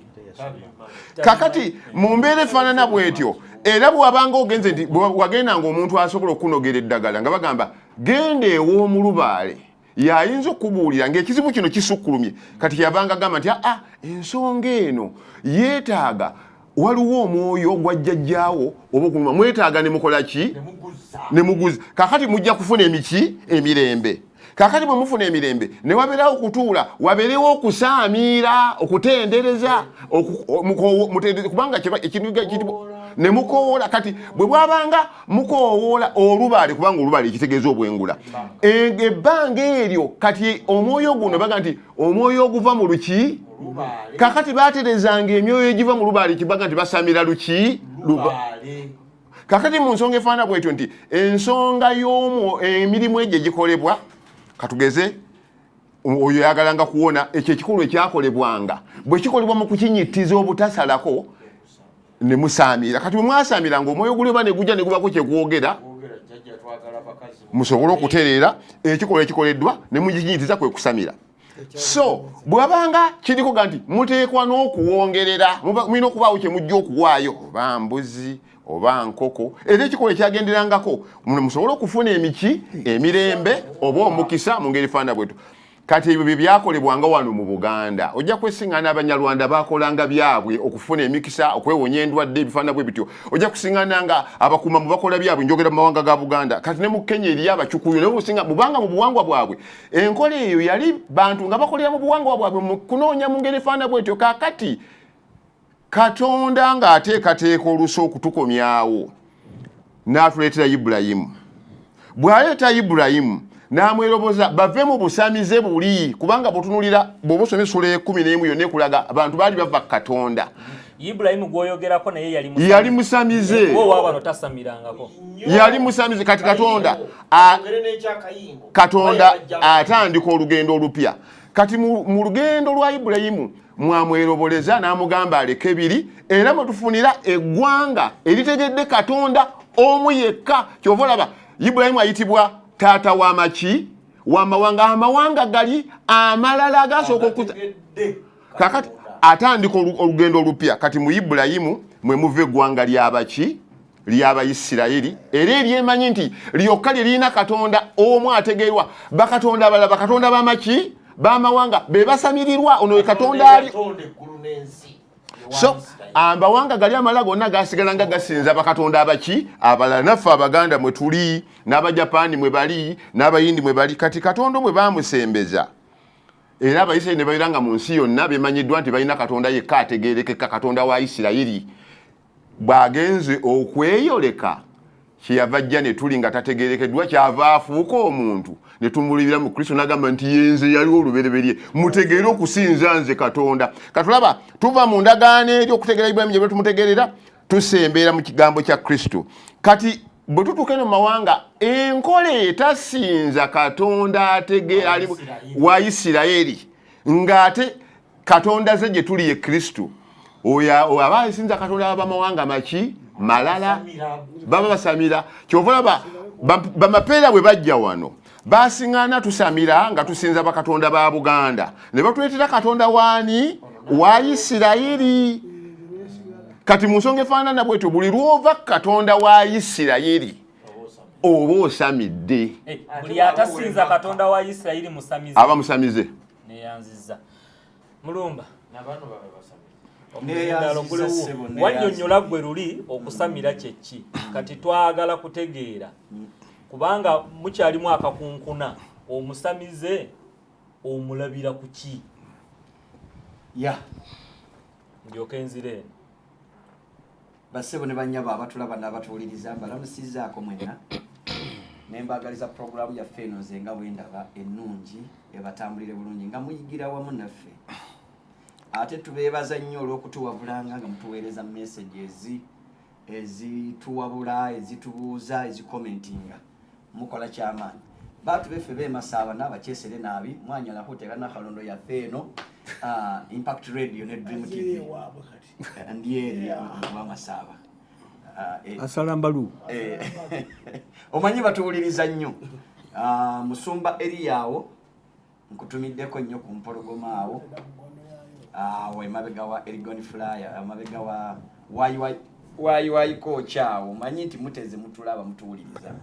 Kakati mu mbeera efaanana bw'etyo, era bw'wabanga ogenze nti wagendanga omuntu asobola okunogera eddagala nga bagamba genda ew'omulubaale yayinza okukubuulira ng'ekizibu kino kisukkulumye. Kati yabanga agamba nti aa ensonga eno yeetaaga waliwo omwoyo gwa jjajjaawo oba okuluma mwetaaga ne mukola ki ne muguza. Kakati mujja kufuna emiki emirembe. Kakati bwe mufuna emirembe ne wabeerawo okutuula, wabeerewo okusaamiira, okutendereza, kubanga ekintu ne mukowoola. Kati bwe bwabanga mukowoola olubaale, kubanga olubaale ekitegeeza obwengula, ebbanga eryo kati omwoyo guno baga nti omwoyo oguva mu luki. Kakati baterezanga emyoyo egiva mu lubaale, kibaga nti basamira luki. Kakati mu nsonga efaanana bwetyo nti ensonga y'omwo emirimu egyo egikolebwa, katugeze oyo yagalanga kuwona, ekyo ekikulu ekyakolebwanga bwe kikolebwa mu kukinyittiza obutasalako ne musaamira. Kati bwe mwasaamira nga omwoyo guli oba ne gujja ne gubako kye gwogera, musobole okutereera ekikolwa ekikoleddwa ne mukinyittiza, kwe kusamira. So bwabanga kiriko ga nti muteekwa n'okuwongerera, mulina okubaawo kye mujja okuwaayo, oba mbuzi oba nkoko, era ekikolwa ekyagenderangako musobole okufuna emiki emirembe oba omukisa mu ngeri efaanana bwetyo. Kati ebyo bye byakolebwanga wano mu Buganda. Ojja kwesiŋŋana Abanyarwanda bakolanga byabwe okufuna emikisa, okwewonya endwadde, ebifaanana bwe bityo. Ojja kusiŋŋana nga Abakuuma mu bakola byabwe, njogera mu mawanga ga Buganda. Kati ne mu Kenya eriyo Abacukuyu, naye osinga mubanga mu buwangwa bwabwe enkola eyo yali bantu nga bakolera mu buwangwa bwabwe mu kunoonya mu ngeri efaanana bwetyo. Kaakati Katonda ng'ateekateeka olusa okutukomyawo n'atuleetera Ibulayimu. Bw'aleeta Ibulayimu n'amweroboza bave mu busamize buli, kubanga bw'otunuulira bw'oba osoma essula ekumi n'emu yonna ekulaga abantu baali bava ku Katonda. Ibulayimu gw'oyogerako naye yali yali musamize. Wo tasamirangako. Yali musamize. Kati Katonda atandika olugendo olupya. Kati mu lugendo lwa Ibulayimu mwamweroboleza n'amugamba aleke biri, era mwe tufunira eggwanga eritegedde Katonda omu yekka. Kyova olaba Ibulayimu ayitibwa taata w'amaki w'amawanga, amawanga gali amalala agasooka okuza. Kakati atandika olugendo olupya. Kati mu Ibulayimu mwe muva eggwanga ly'abaki ly'Abayisirayiri, era eryemanyi nti lyokka lye lirina Katonda omu ategeerwa. Bakatonda abalala bakatonda b'amaki b'amawanga be basamirirwa, ono ye Katonda ali so amawanga gali amalala gonna gasigala nga gasinza bakatonda abaki abalala. Naffe Abaganda mwe tuli, n'Abajapaani mwe bali, n'Abayindi mwe bali. Kati Katonda bwe bamusembeza, era Abayisirayiri ne babeera nga mu nsi yonna bemanyiddwa nti balina Katonda yekka ategeerekeka, Katonda wa Isirayiri. Bw'agenze okweyoleka kyeyava ajja ne tuli nga tategeerekeddwa, kyava afuuka omuntu ne tumulibira mu Kristo, n'agamba nti yenze yaliwo olubereberye, mutegeere okusinza nze Katonda. Katulaba tuva mu ndagaano eri okutegeera Ibulayimu gye tumutegeerera, tusembeera mu kigambo kya Kristo. Kati bwe tutuuka eno mu mawanga, enkola etasinza Katonda ategeera ali wa Isirayiri, ng'ate Katonda ze gye tuli ye Kristo, oyo aba asinza Katonda abamawanga maki malala baba basamira. Kyova olaba bamapeera bwe bajja wano basiŋŋaana tusamira nga tusinza bakatonda ba Buganda, ne batuleetera Katonda waani wa Isirayiri. Kati mu nsonga efaanana bwetyo, buli lw'ova Katonda wa Isirayiri oba osamidde. Buli atasinza Katonda wa Isirayiri musamize, aba musamize. Neyanziza Mulumba wannyonnyola ggwe luli okusamira kyeki. Kati twagala kutegeera, kubanga mukyalimu akakunkuna, omusamize omulabira ku ki? Ya ndyoke nzira eno. Bassebo ne bannyabo abatulaba n'abatuwuliriza, mbalamusizaako mwenna. Nembagaliza puroguramu yaffe eno nze nga bwendaba ennungi ebatambulire bulungi nga muyigira wamu naffe. Ate tubeebaza nnyo olw'okutuwabulanga nga mutuweereza messages ezituwabula, ezitubuuza, ezikomentinga. Mukola kyamaanyi. Baatu beffe bemasaaba n'abakyesere naabi mwanyala khuteeka nakhalondo yaffe eno Impact Radio ne Dream TV. Ewaabwe kati. Ndi eri wamasaaba. Asalambalu. Omanyi batuwuliriza nnyo. Musumba Eriyawo nkutumiddeko nnyo ku mpologoma awo awo emabega wa Erigon Flyer, emabega wa YY coach awo. Manyi nti muteze mutulaba mutuwuliriza.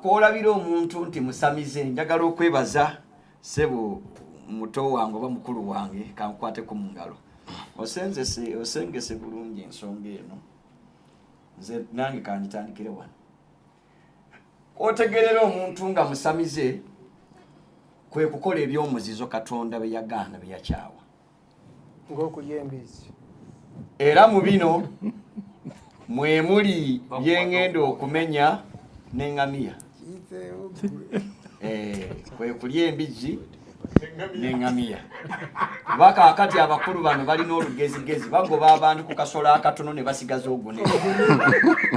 Kwolabira omuntu nti musamize, njagala okwebaza sebo muto wange oba mukulu wange, kankwateko mu ngalo. Osenzese, osengese bulungi ensonga eno, nze nange kangitandikire wano. Otegerera omuntu nga musamize kwe kukola ebyomuzizo Katonda bye yagaana, bye yakyawa, ng'okulya embizi. Era mu bino mwe muli byengenda okumenya n'eŋŋamiya. Kwe kulya embizzi n'eŋŋamiya, kuba kaakati abakulu bano balina olugezigezi, bagoba abantu ku kasolo akatono ne basigaza ogunene.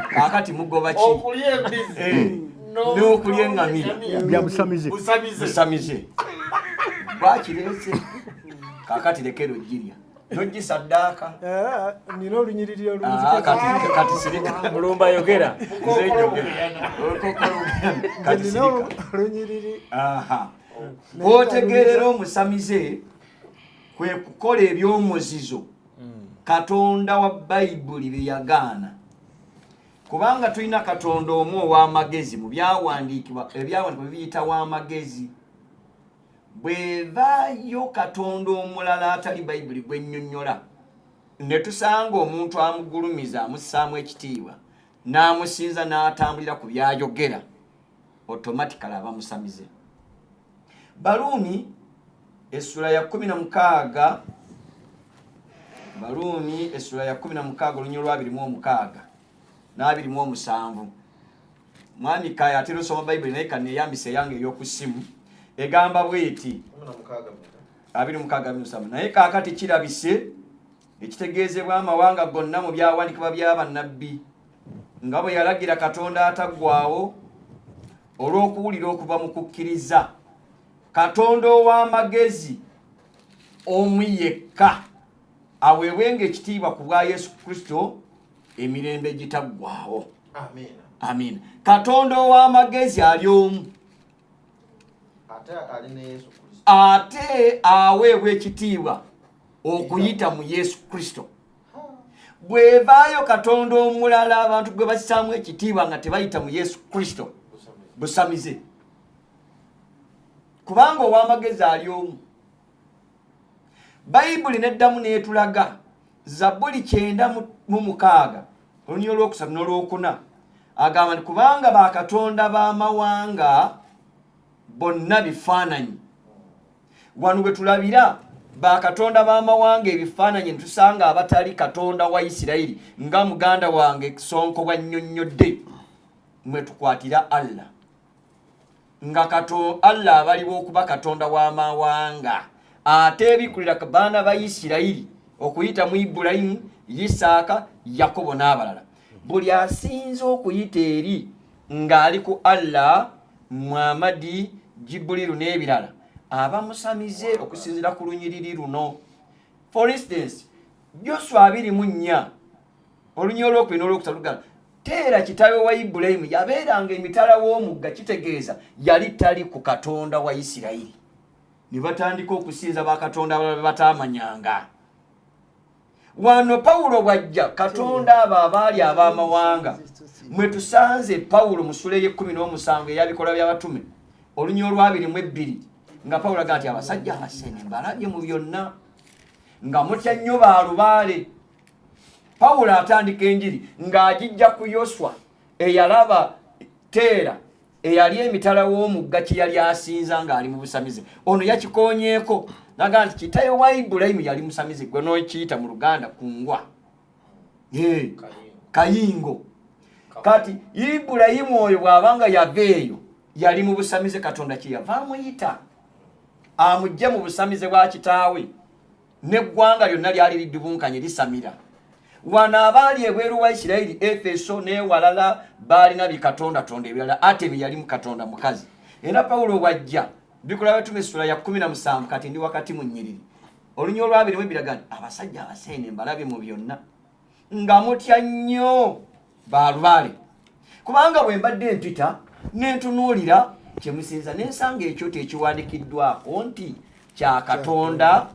Kaakati mugoba ki? Okulya embizi N'okulya eŋŋamiya. Bya busamize. Busamize. Busamize bwakireese. Kaakati lekero girya nogisaddaaka. Nina olunyiriri Kati sirika. Mulumba yogera. Nze njogera. Kati nina sirika. Olunyiriri. Aha. Bw'otegeerera omusamize kwe kukola ebyomuzizo Katonda wa Bayibuli bye yagaana, kubanga tulina Katonda omu ow'amagezi mu byawandiikibwa. Ebyawandiikibwa biyita w'amagezi. Bwevaayo Katonda omulala atali Bayibuli gwennyonnyola, ne tusanga omuntu amugulumiza, amussaamu ekitiibwa, n'amusinza, n'atambulira ku byayogera, automatically aba musamize. Baluumi essula ya 16, Baluumi essula ya 16, olunyiriri lwa 26 n'27. Mwami Kaya atera osoma Bayibuli, naye kaneyambisa eyange ey'oku ssimu. Egamba bweti: 26, 27. Naye kaakati kirabise ekitegeezebwa amawanga gonna mu byawandiikibwa by'abannabbi, nga bwe yalagira Katonda ataggwaawo olw'okuwulira okuva mu kukkiriza, Katonda ow'amagezi omu yekka, aweebwenga ekitiibwa ku bwa Yesu Kristo emirembe egitaggwaawo. Amiina. Amiina. Katonda ow'amagezi ali omu, ate ali ne Yesu Kristo, ate aweebwa ekitiibwa okuyita mu Yesu Kristo. Bwevaayo Katonda omulala abantu gwe bassaamu ekitiibwa nga tebayita mu Yesu Kristo, busamize, kubanga ow'amagezi ali omu. Bayibuli neddamu n'etulaga Zabbuli 96, olunyiriri olwokusatu n'olwokuna. Agamba nti kubanga bakatonda b'amawanga bonna bifaananyi. Wano bwe tulabira bakatonda b'amawanga ebifaananyi, netusanga abatali Katonda wa Isirayiri, nga muganda wange Sonko bwannyonnyodde, mwe tukwatira Allah nga kato Allah abaliwo okuba Katonda w'amawanga, ate ebikulira ku baana ba Isirayiri okuyita mu Ibulayimu, Isaaka, Yakobo n'abalala. Buli asinza okuyita eri ng'ali ku Allah, Muhamadi, Jibuliru n'ebirala, aba musamize okusinziira ku lunyiriri luno. For instance, Joswa 24, olunyiriri olwokubiri n'olwokusatu lugamba Teera kitaawe wa Ibulayimu yabeeranga emitala w'omugga, kitegeeza yali tali ku Katonda wa Isirayiri, ne batandika okusinza bakatonda abalala be bataamanyanga. Wano Pawulo bw'ajja, Katonda abo abaali ab'amawanga mwe tusanze Pawulo mu ssula ey'e17 eyabikolwa by'abatume, olunyiriri olwa 22, nga Pawulo agamba nti abasajja abasene mbalabye mu byonna nga mutya nnyo baalubaale. Pawulo atandika enjiri ng'agijja ku Yoswa eyalaba Teera eyali emitala w'omugga kye yali asinza ng'ali mu busamize. Ono yakikonyeeko naga nti kitaye wa Ibulayimu yali musamize, gwe n'okiyita mu Luganda kungwa, kayingo. Kati Ibulayimu oyo bw'abanga yava eyo, yali mu busamize, Katonda kyeyava amuyita amugye mu busamize bwa kitaawe, n'eggwanga lyonna lyali liddubunkanye lisamira. Wano abaali ebweru wa Isirayiri, Efeso n'ewalala, baalina bikatondatonda ebirala. Atemi yali mu katonda mukazi. Era Pawulo bw'ajja bikola batuma essula ya 17, kati ndi wakati mu nnyiriri, olunya olwabiri mu ebiraga nti abasajja abaseene mbalabye mu byonna nga mutya nnyo balubaale, kubanga bwe mbadde mpita nentunuulira kyemusinza nensanga ekyoto ekiwandikiddwako nti kya Katonda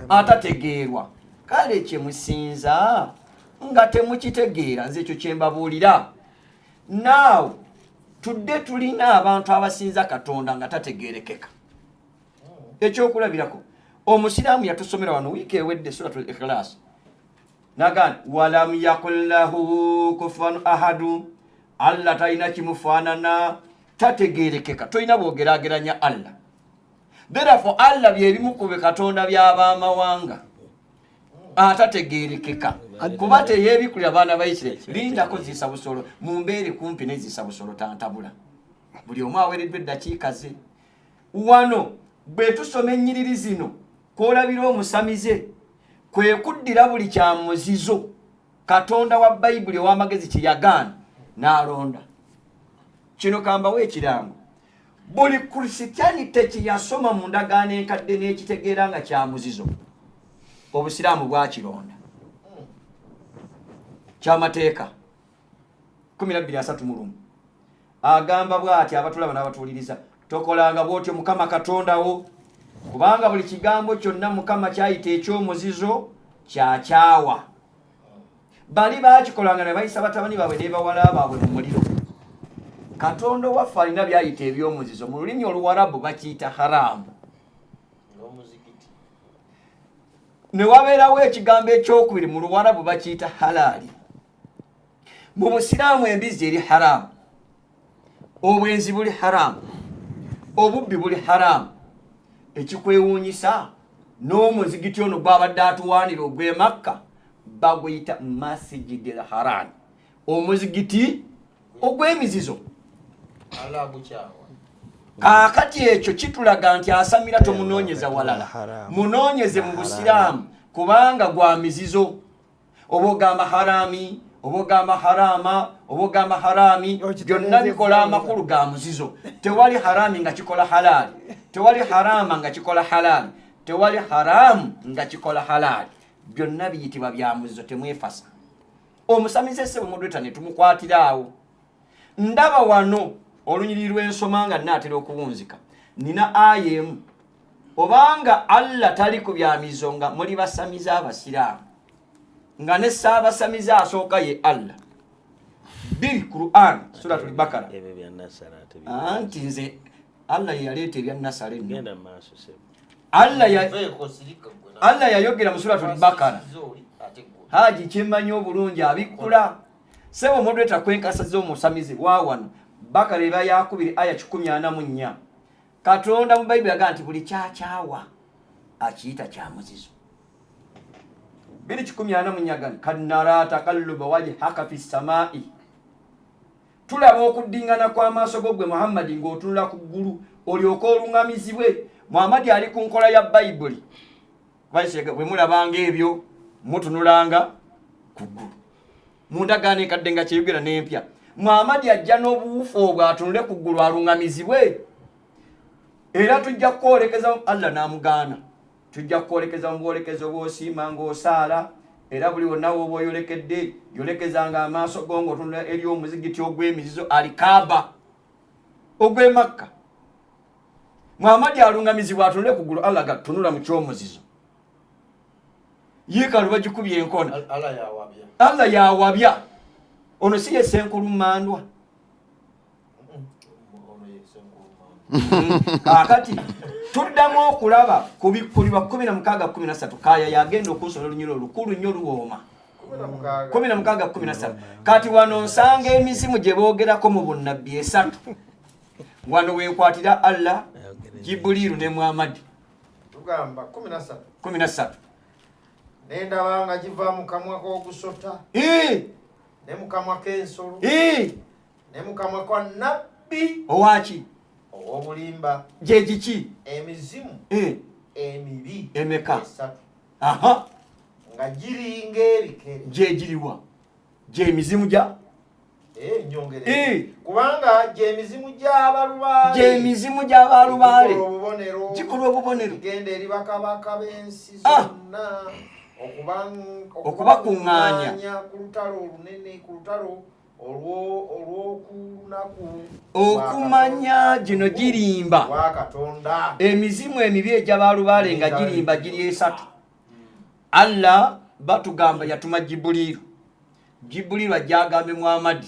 atategeerwa. Kale kyemusinza nga temukitegeera, nze ekyo kyembabuulira. Naawe tudde tulina abantu abasinza Katonda nga tategeerekeka. Ekyokulabirako, omusiraamu yatusomera wano wiiki ewedde Suratul Ikhlas, naga walam yakun lahu kufuwan ahadu, Allah talina kimufaanana, tategerekeka, tolina bwogerageranya Allah. Therefore Allah byebimu ku bikatonda by'abamawanga atategerekeka, kuba teyebikulira baana ba Isiraeri. Lindako ziisa busolo mu mbeere kumpi neziisa busolo tantabula, buli omu aweereddwa eddakiika ze. Wano bwe tusoma ennyiriri zino, kwolabira omusamize kwe kuddira buli kya muzizo Katonda wa Bayibuli ow'amagezi kye yagaana n'alonda. Kino kambawo ekirango, buli Christianity kye yasoma mu ndagaano enkadde n'ekitegeera nga kya muzizo, obusiraamu bwakironda kyamateeka. 1231 agamba bw'ati, abatulaba n'abatuwuliriza: tokolanga bw'otyo Mukama Katonda wo, kubanga buli kigambo kyonna Mukama kyayita ekyomuzizo kyakyawa. Bali bakikolanga ne bayisa batabani baabwe ne bawala baabwe mu muliro. Katonda owaffe alina byayita ebyomuzizo, mu lulimi oluwarabu bakiyita haramu. Ne wabeerawo ekigambo ekyokubiri, mu luwarabu bakiyita halaali. Mu busiraamu embizzi eri haramu, obwenzi buli haramu, obubbi buli haramu. Ekikwewuunyisa, n'omuzigiti ono gwabadde atuwaanira ogw'e Makka baguyita Masijidi l Haram, omuzigiti ogw'emizizo. Kaakati ekyo kitulaga nti asamira tomunoonyeza walala, munoonyeze mu busiraamu, kubanga gwa mizizo. Oba ogamba harami, oba ogamba harama, oba ogamba harami, byonna bikola amakulu ga muzizo. Tewali harami nga kikola halaali, tewali harama nga kikola halaali, tewali haramu nga kikola halaali. Byonna biyitibwa bya muzizo. Temwefasa. Omusamize ssebo modweta ne tumukwatira awo. Ndaba wano olunyiriri lw'ensoma nga nnaatera okuwunzika, nina aya emu. Obanga Allah tali ku bya mizo nga muli basamize abasiraamu, nga ne ssaabasamize asooka ye Allah. Biri Quran Suratul Bakara. Anti nze Allah ye yaleeta ebya nasara enno. Allah yayogera mu Suratul Bakara, Haji kyemmanyi obulungi abikkula sebo modweta kwenkasa z'omusamize wawano. Bakara eba yakubiri aya 144. Katonda mu Bayibuli agamba nti buli kyakyawa akiyita kya muzizo. 244 gani kad nara takalluba wajhaka fi samai, tulaba okuddingana kw'amaaso go gwe Muhammadi ng'otunula ku ggulu olyoke oluŋŋamizibwe. Muhammadi ali ku nkola ya Bayibuli. Bwe mulabanga ebyo mutunulanga ku ggulu. Mu ndagaano enkadde nga kyeyogera n'empya, Muhammadi ajja n'obuwufu obwo atunule ku ggulu aluŋŋamizibwe. Era tujja kukwolekeza, Allah n'amugaana, tujja kukwolekeza mu bwolekezo bw'osiima ng'osaala, era buli wonna w'oba oyolekedde yolekezanga amaaso go ng'otunula eri omuzigiti ogw'emizizo, Alikaaba ogw'e Makka. Muhammadi aluŋŋamizibwa atunule ku ggulu. Allah ga tunula mu ky'omuzizo, yeekaalu bagikubye enkona, Allah yawabya. Ono si ye Ssenkulu Mandwa? Kaakati tuddamu okulaba kubikkulirwa 16:13. Kaya yagenda okunsoma olunyiro olukulu nnyo luwooma, 16:13. Kati wano nsanga emizimu gye boogerako mu bunnabbi esatu. Wano wenkwatira Allah, Jibuliiru ne Muhammadi. Tugamba 13. 13. Nendaba nga giva mu kamwa k'ogusota. Ne mu kamwa k'ensolo. Ne mu kamwa kwa nabbi. Owaki? Ow'obulimba. Gye giki? Emizimu emibi. Emeka? Esatu. Aha. Nga giringa ebikere. Gye giriwa? Gyemizimu gya nyongere. Kubanga gyemizimu gy'abalubaale. Gyemizimu gy'abalubaale. Gikola obubonero. Gigenda eri bakabaka b'ensi zonna. Okubakuŋŋaanya ku lutalo olunene, ku lutalo olw'okulunaku. Okumanya gino girimba. Wa Katonda. Emizimu emibi egy'abalubaale nga girimba giri esatu. Allah batugamba yatuma Jibuliru. Jibuliru ajja agambe Muhammadi.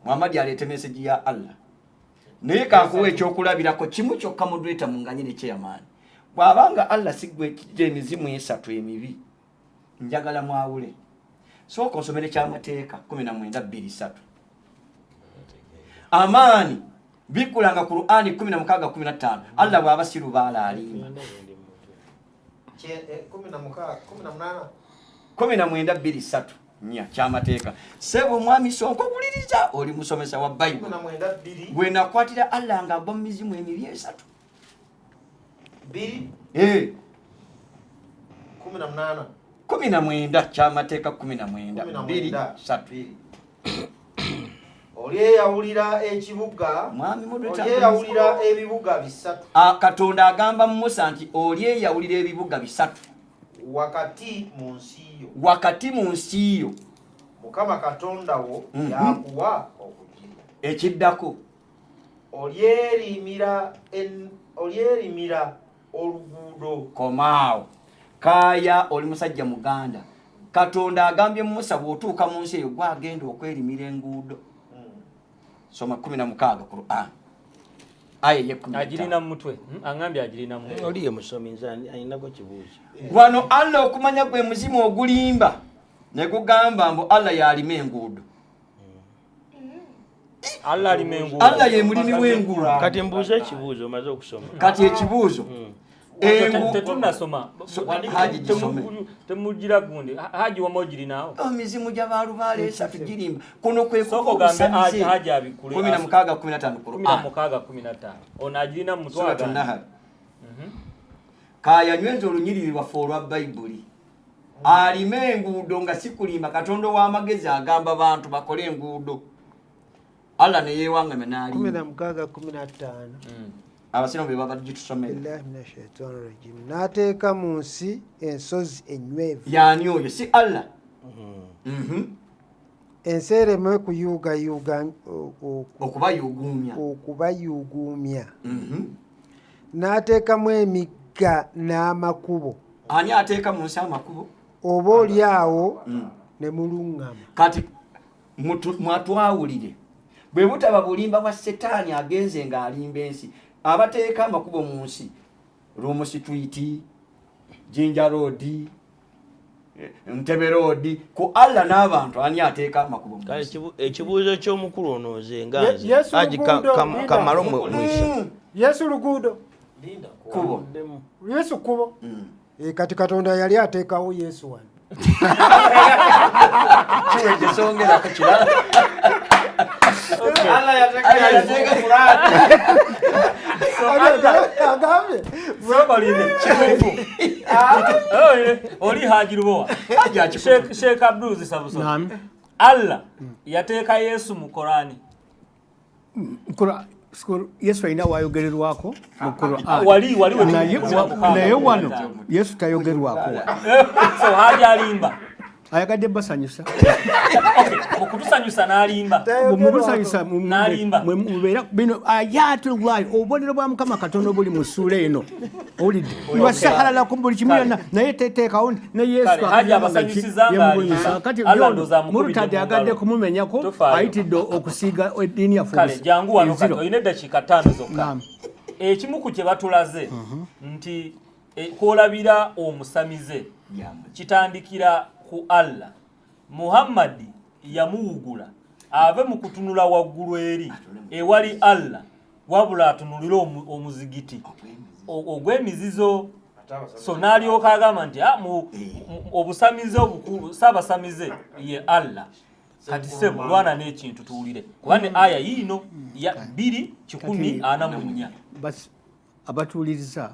Muhammadi aleete meseji ya Allah. Naye kankuwa ekyokulabirako kimu kyokka mudweta munganye ne chairman. Bw'abanga Allah si gwe emizimu esatu emibi, njagala mwawule. Sooka osomere kyamateeka 19:23. Amaani bikulanga Qur'ani 16:15. Allah bw'aba si lubaale alimba. 19:23 nya kyamateeka. Ssebo mwami Sonko wuliriza, oli musomesa wa Bayibuli. Gwe nakwatira Allah ng'agwa mu mizimu emibi esatu. 19 kyamateeka 19 2 3. Olyeyawulira ekibuga. Mwami olyeyawulira ebibuga bisatu. Katonda agamba Musa nti olyeyawulira ebibuga bisatu wakati mu nsi yo. Wakati mu nsi yo. Mukama Katonda wo yakuwa okugirya. Ekiddako. Olyerimira oluguudo. Komaawo. Kaaya oli musajja Muganda. Katonda agambye Musa bw'otuuka mu nsi eyo gwagenda okwerimira enguudo. Soma 16 Qur'an. Aya ye 15. Agirina mutwe. Angambye agirina mutwe. Oli ye musomi nze alinako kibuuzo. Wano Allah okumanya gwe muzimu ogulimba ne gugamba mbu Allah y'alima enguudo. Allah alima enguudo. Allah ye mulimi w'enguudo. Kati mbuuze ekibuuzo omaze okusoma. Kati ekibuuzo. Tetunnasoma. Haji gisome. Temugira gundi. Haji wama ogirinaawo. Emizimu gy'abalubaale esatu girimba. Kuno kwe Sooka ogambe Haji abikule. 16 15 Qur'an. 16 15. Ono agirina mu mutwe agamba. Kaaya nyweza olunyiriri lwaffe olwa Bayibuli. Alime enguudo nga si kulimba. Katonda ow'amagezi agamba bantu bakole enguudo. Allah ne yeewangamya n'alimba. 16 15. Abasiraamu be baba gitusomera. Billahi minash shaitani rajim. N'ateeka mu nsi ensozi ennywevu. Y'ani oyo? Si Allah. Ensi ereme kuyuugayuuga okubayuuguumya. Okubayuuguumya. N'ateekamu emigga n'amakubo. Ani ateeka mu nsi amakubo? Oba oli awo ne muluŋŋama. Kati mwatwawulire. Bwe butaba bulimba bwa Setaani agenze ng'alimba ensi. Abateeka amakubo mu nsi. Rumu Street, Jinja Road, Ntebe Road, ku Allah n'abantu ani ateeka amakubo mu nsi? Ekibuuzo ky'omukulu ono nze nga nze. Haji Kamalo Mwisa. Yesu luguudo. Kubo. Yesu kubo. Kati Katonda yali ateekawo Yesu wano. Kiwedde songerako kirala. Allah yateeka Qur'an. Oli Haji Lubowa. Sheikh Abdul Sabuso. Allah yateeka Yesu mu Qur'ani. Yesu alina wayogererwako mu Qur'an. Wali naye wano Yesu tayogerwako. So Haji alimba. Ayagadde basanyusa. Okutusanyusa n'alimba. Mumusanyusa n'alimba. Mubeera bino ayatullahi obubonero bwa Mukama Katonda obuli mu ssuula eno. Owulidde. Wasahala lakum buli kimu yonna naye teteekawo ne Yesu kati Murtadi agadde kumumenyako ayitidde okusiiga eddiini yaffe. Kale jangu wano kati olina eddakiika 5 zokka. Ekimu ku kye batulaze nti kwolabira omusamize kitandikira ku Allah. Muhammadi yamuwugula ave mu kutunula waggulu eri ewali Allah, wabula atunulire omuzigiti ogw'emizizo. So n'alyoka agamba nti obusamize obukulu saabasamize ye Allah. Kati sebo lwana n'ekintu tuwulire, kuba ne aya yiino ya 244. Bas abatuwuliriza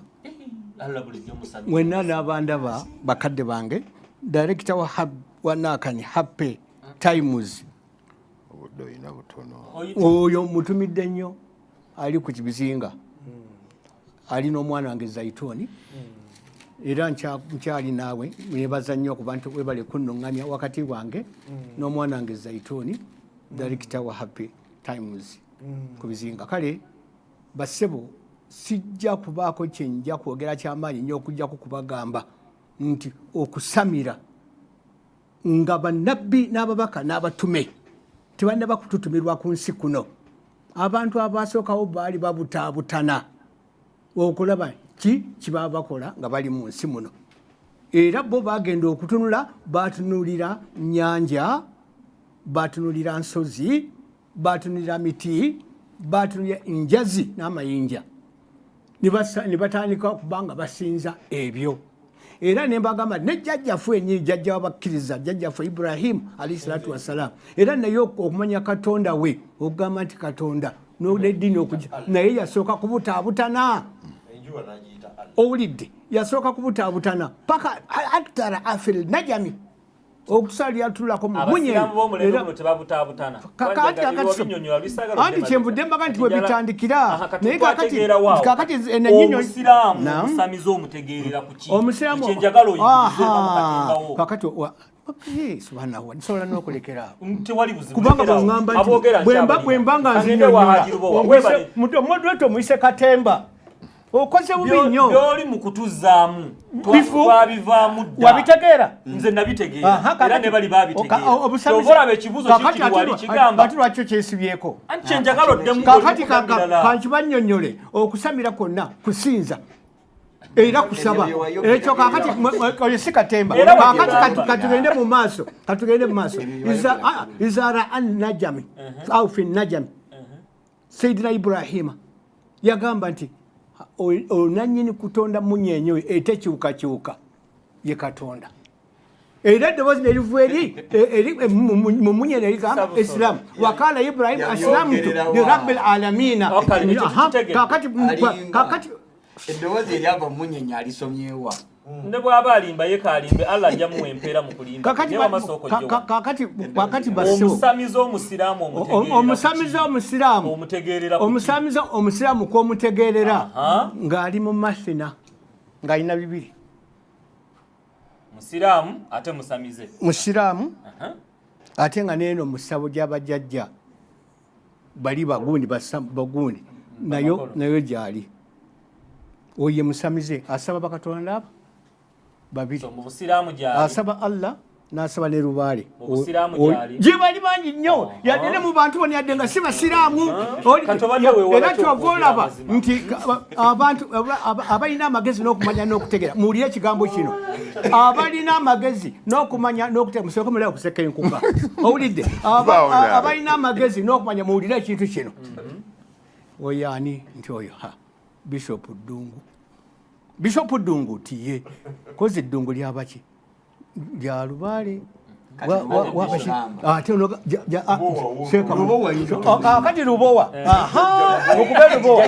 Allah bulijjo musabye. Mwenna n'abandaba, bakadde bange, director wa wa Naakani Happy Times. Obudde olina butono. Oyo mutumidde nnyo, ali ku kibizinga, ali n'omwana wange Zaituni. Era nkyali naawe, nebaza nnyo okuba nti webale kunnuŋŋamya wakati wange n'omwana wange Zaituni, director wa Happy Times ku bizinga. Kale bassebo, sijja kubaako kyenja kwogera kyamaanyi nnyo okujjako kubagamba nti okusamira nga bannabbi n'ababaka n'abatume tebannaba kututumirwa ku nsi kuno, abantu abasookawo baali babutaabutana okulaba ki kibaba bakola nga bali mu nsi muno. Era bo bagenda okutunula, batunulira nyanja, batunulira nsozi, batunulira miti, batunulira njazi n'amayinja, ne batandika okuba nga basinza ebyo. Era ne mbagamba ne jjajjaffe enyini, jjajja w'abakkiriza, jjajjaffe Ibrahimu alayhi salatu wassalam, era naye okumanya Katonda we, okugamba nti Katonda n'eddiini okujja, naye yasooka kubutaabutana. Owulidde? Yasooka kubutaabutana paka aktara afil najami okusalira tulako mu munyenye. Abasiraamu b'omulembe guno tebabutaabutana. Anti kyenvudde mbaga nti webitandikira, naye kakati Omusiraamu omusamize omutegeerera ku ki? Omusiraamu Kyenjagala oyigirizeemu katembawo. Kakati subhanahu, nsobola n'okulekera awo. Tewali buzibu. Kubanga Lekerawo. bweŋŋamba nti Aboogera bwemba nga Kangende wa Haji Lubowa. Webale. Nzinyonnyola, omuyise katemba, okoze bubi nnyo. Byoli mu kutuzaamu Bifu. twabivaamu dda. Wabitegeera? Nze nabitegeera. Aha, Era kakati- ne bali babitegeera. Obusamize- Kyova olaba ekibuuzo Kakati kikiri wali kigamba ate lwaki okyesibyeko? Anti kyenjagala oddemu Kakati oli kugambirala. kankibannyonnyole. Okusamira kwonna kusinza era kusaba. Ekyo kakati oyo si katemba. Era Kakati wagamba. katugende mu maaso, katugende mu maaso. Iza raa najami au fi najami, Sayidina Ibrahima yagamba nti onanyini kutonda munyenye oyo etekyukakyuka ye Katonda. Era eddoboozi neriva eri mu munyenye erigamba Islam, wakala Ibrahim aslamtu lirabbil alamina. Okay, ekyo Aha, tukitegedde. Alimba. Kakati Eddoboozi eryava mu munyenye alisomyewa? Ne bw'aba alimba ye kaalimbe, Allah ajja muwa empeera mu kulimba. Kakati Naye wamasooka ojje wano. Kakati bassebo, Omusamize omusiraamu omutegeerera omusamize ku ki? Omusiraamu Omutegeerera ku ki? Omusamize omusiraamu kwomutegeerera ng'ali mu masina, ng'alina bibiri. Musiraamu ate musamize. Musiraamu ate nga neeno mu ssabo gy'abajjajja bali bagundi bagundi nayo. Bamakolo. Nayo gyali oyo ye musamize asaba bakatonda abo babiri. So mu busiraamu gyali. Asaba Allah n'asaba ne lubaale. Mu busiraamu gyali. Gye bali bangi nnyo, yadde ne mu bantu bano, yadde nga si basiraamu. Kati obadde weewala Era ki kyova okwogera olaba amazima? nti abantu abalina amagezi n'okumanya n'okutegeera, muwulire ekigambo kino, abalina amagezi n'okumanya n'okutegeera, musooke mulaba okuseka enkuka. Owulidde? Baawo naawe. Abalina amagezi n'okumanya, muwulire ekintu kino. Oyo ani? Nti oyo ha Bishop Ddungu. Bishop Ddungu ti ye kozi Ddungu lyabaki? Lya lubaale. Kati Lubowa Bishop. Ate ono Seeka kakati Lubowa. Aha, okuba Lubowa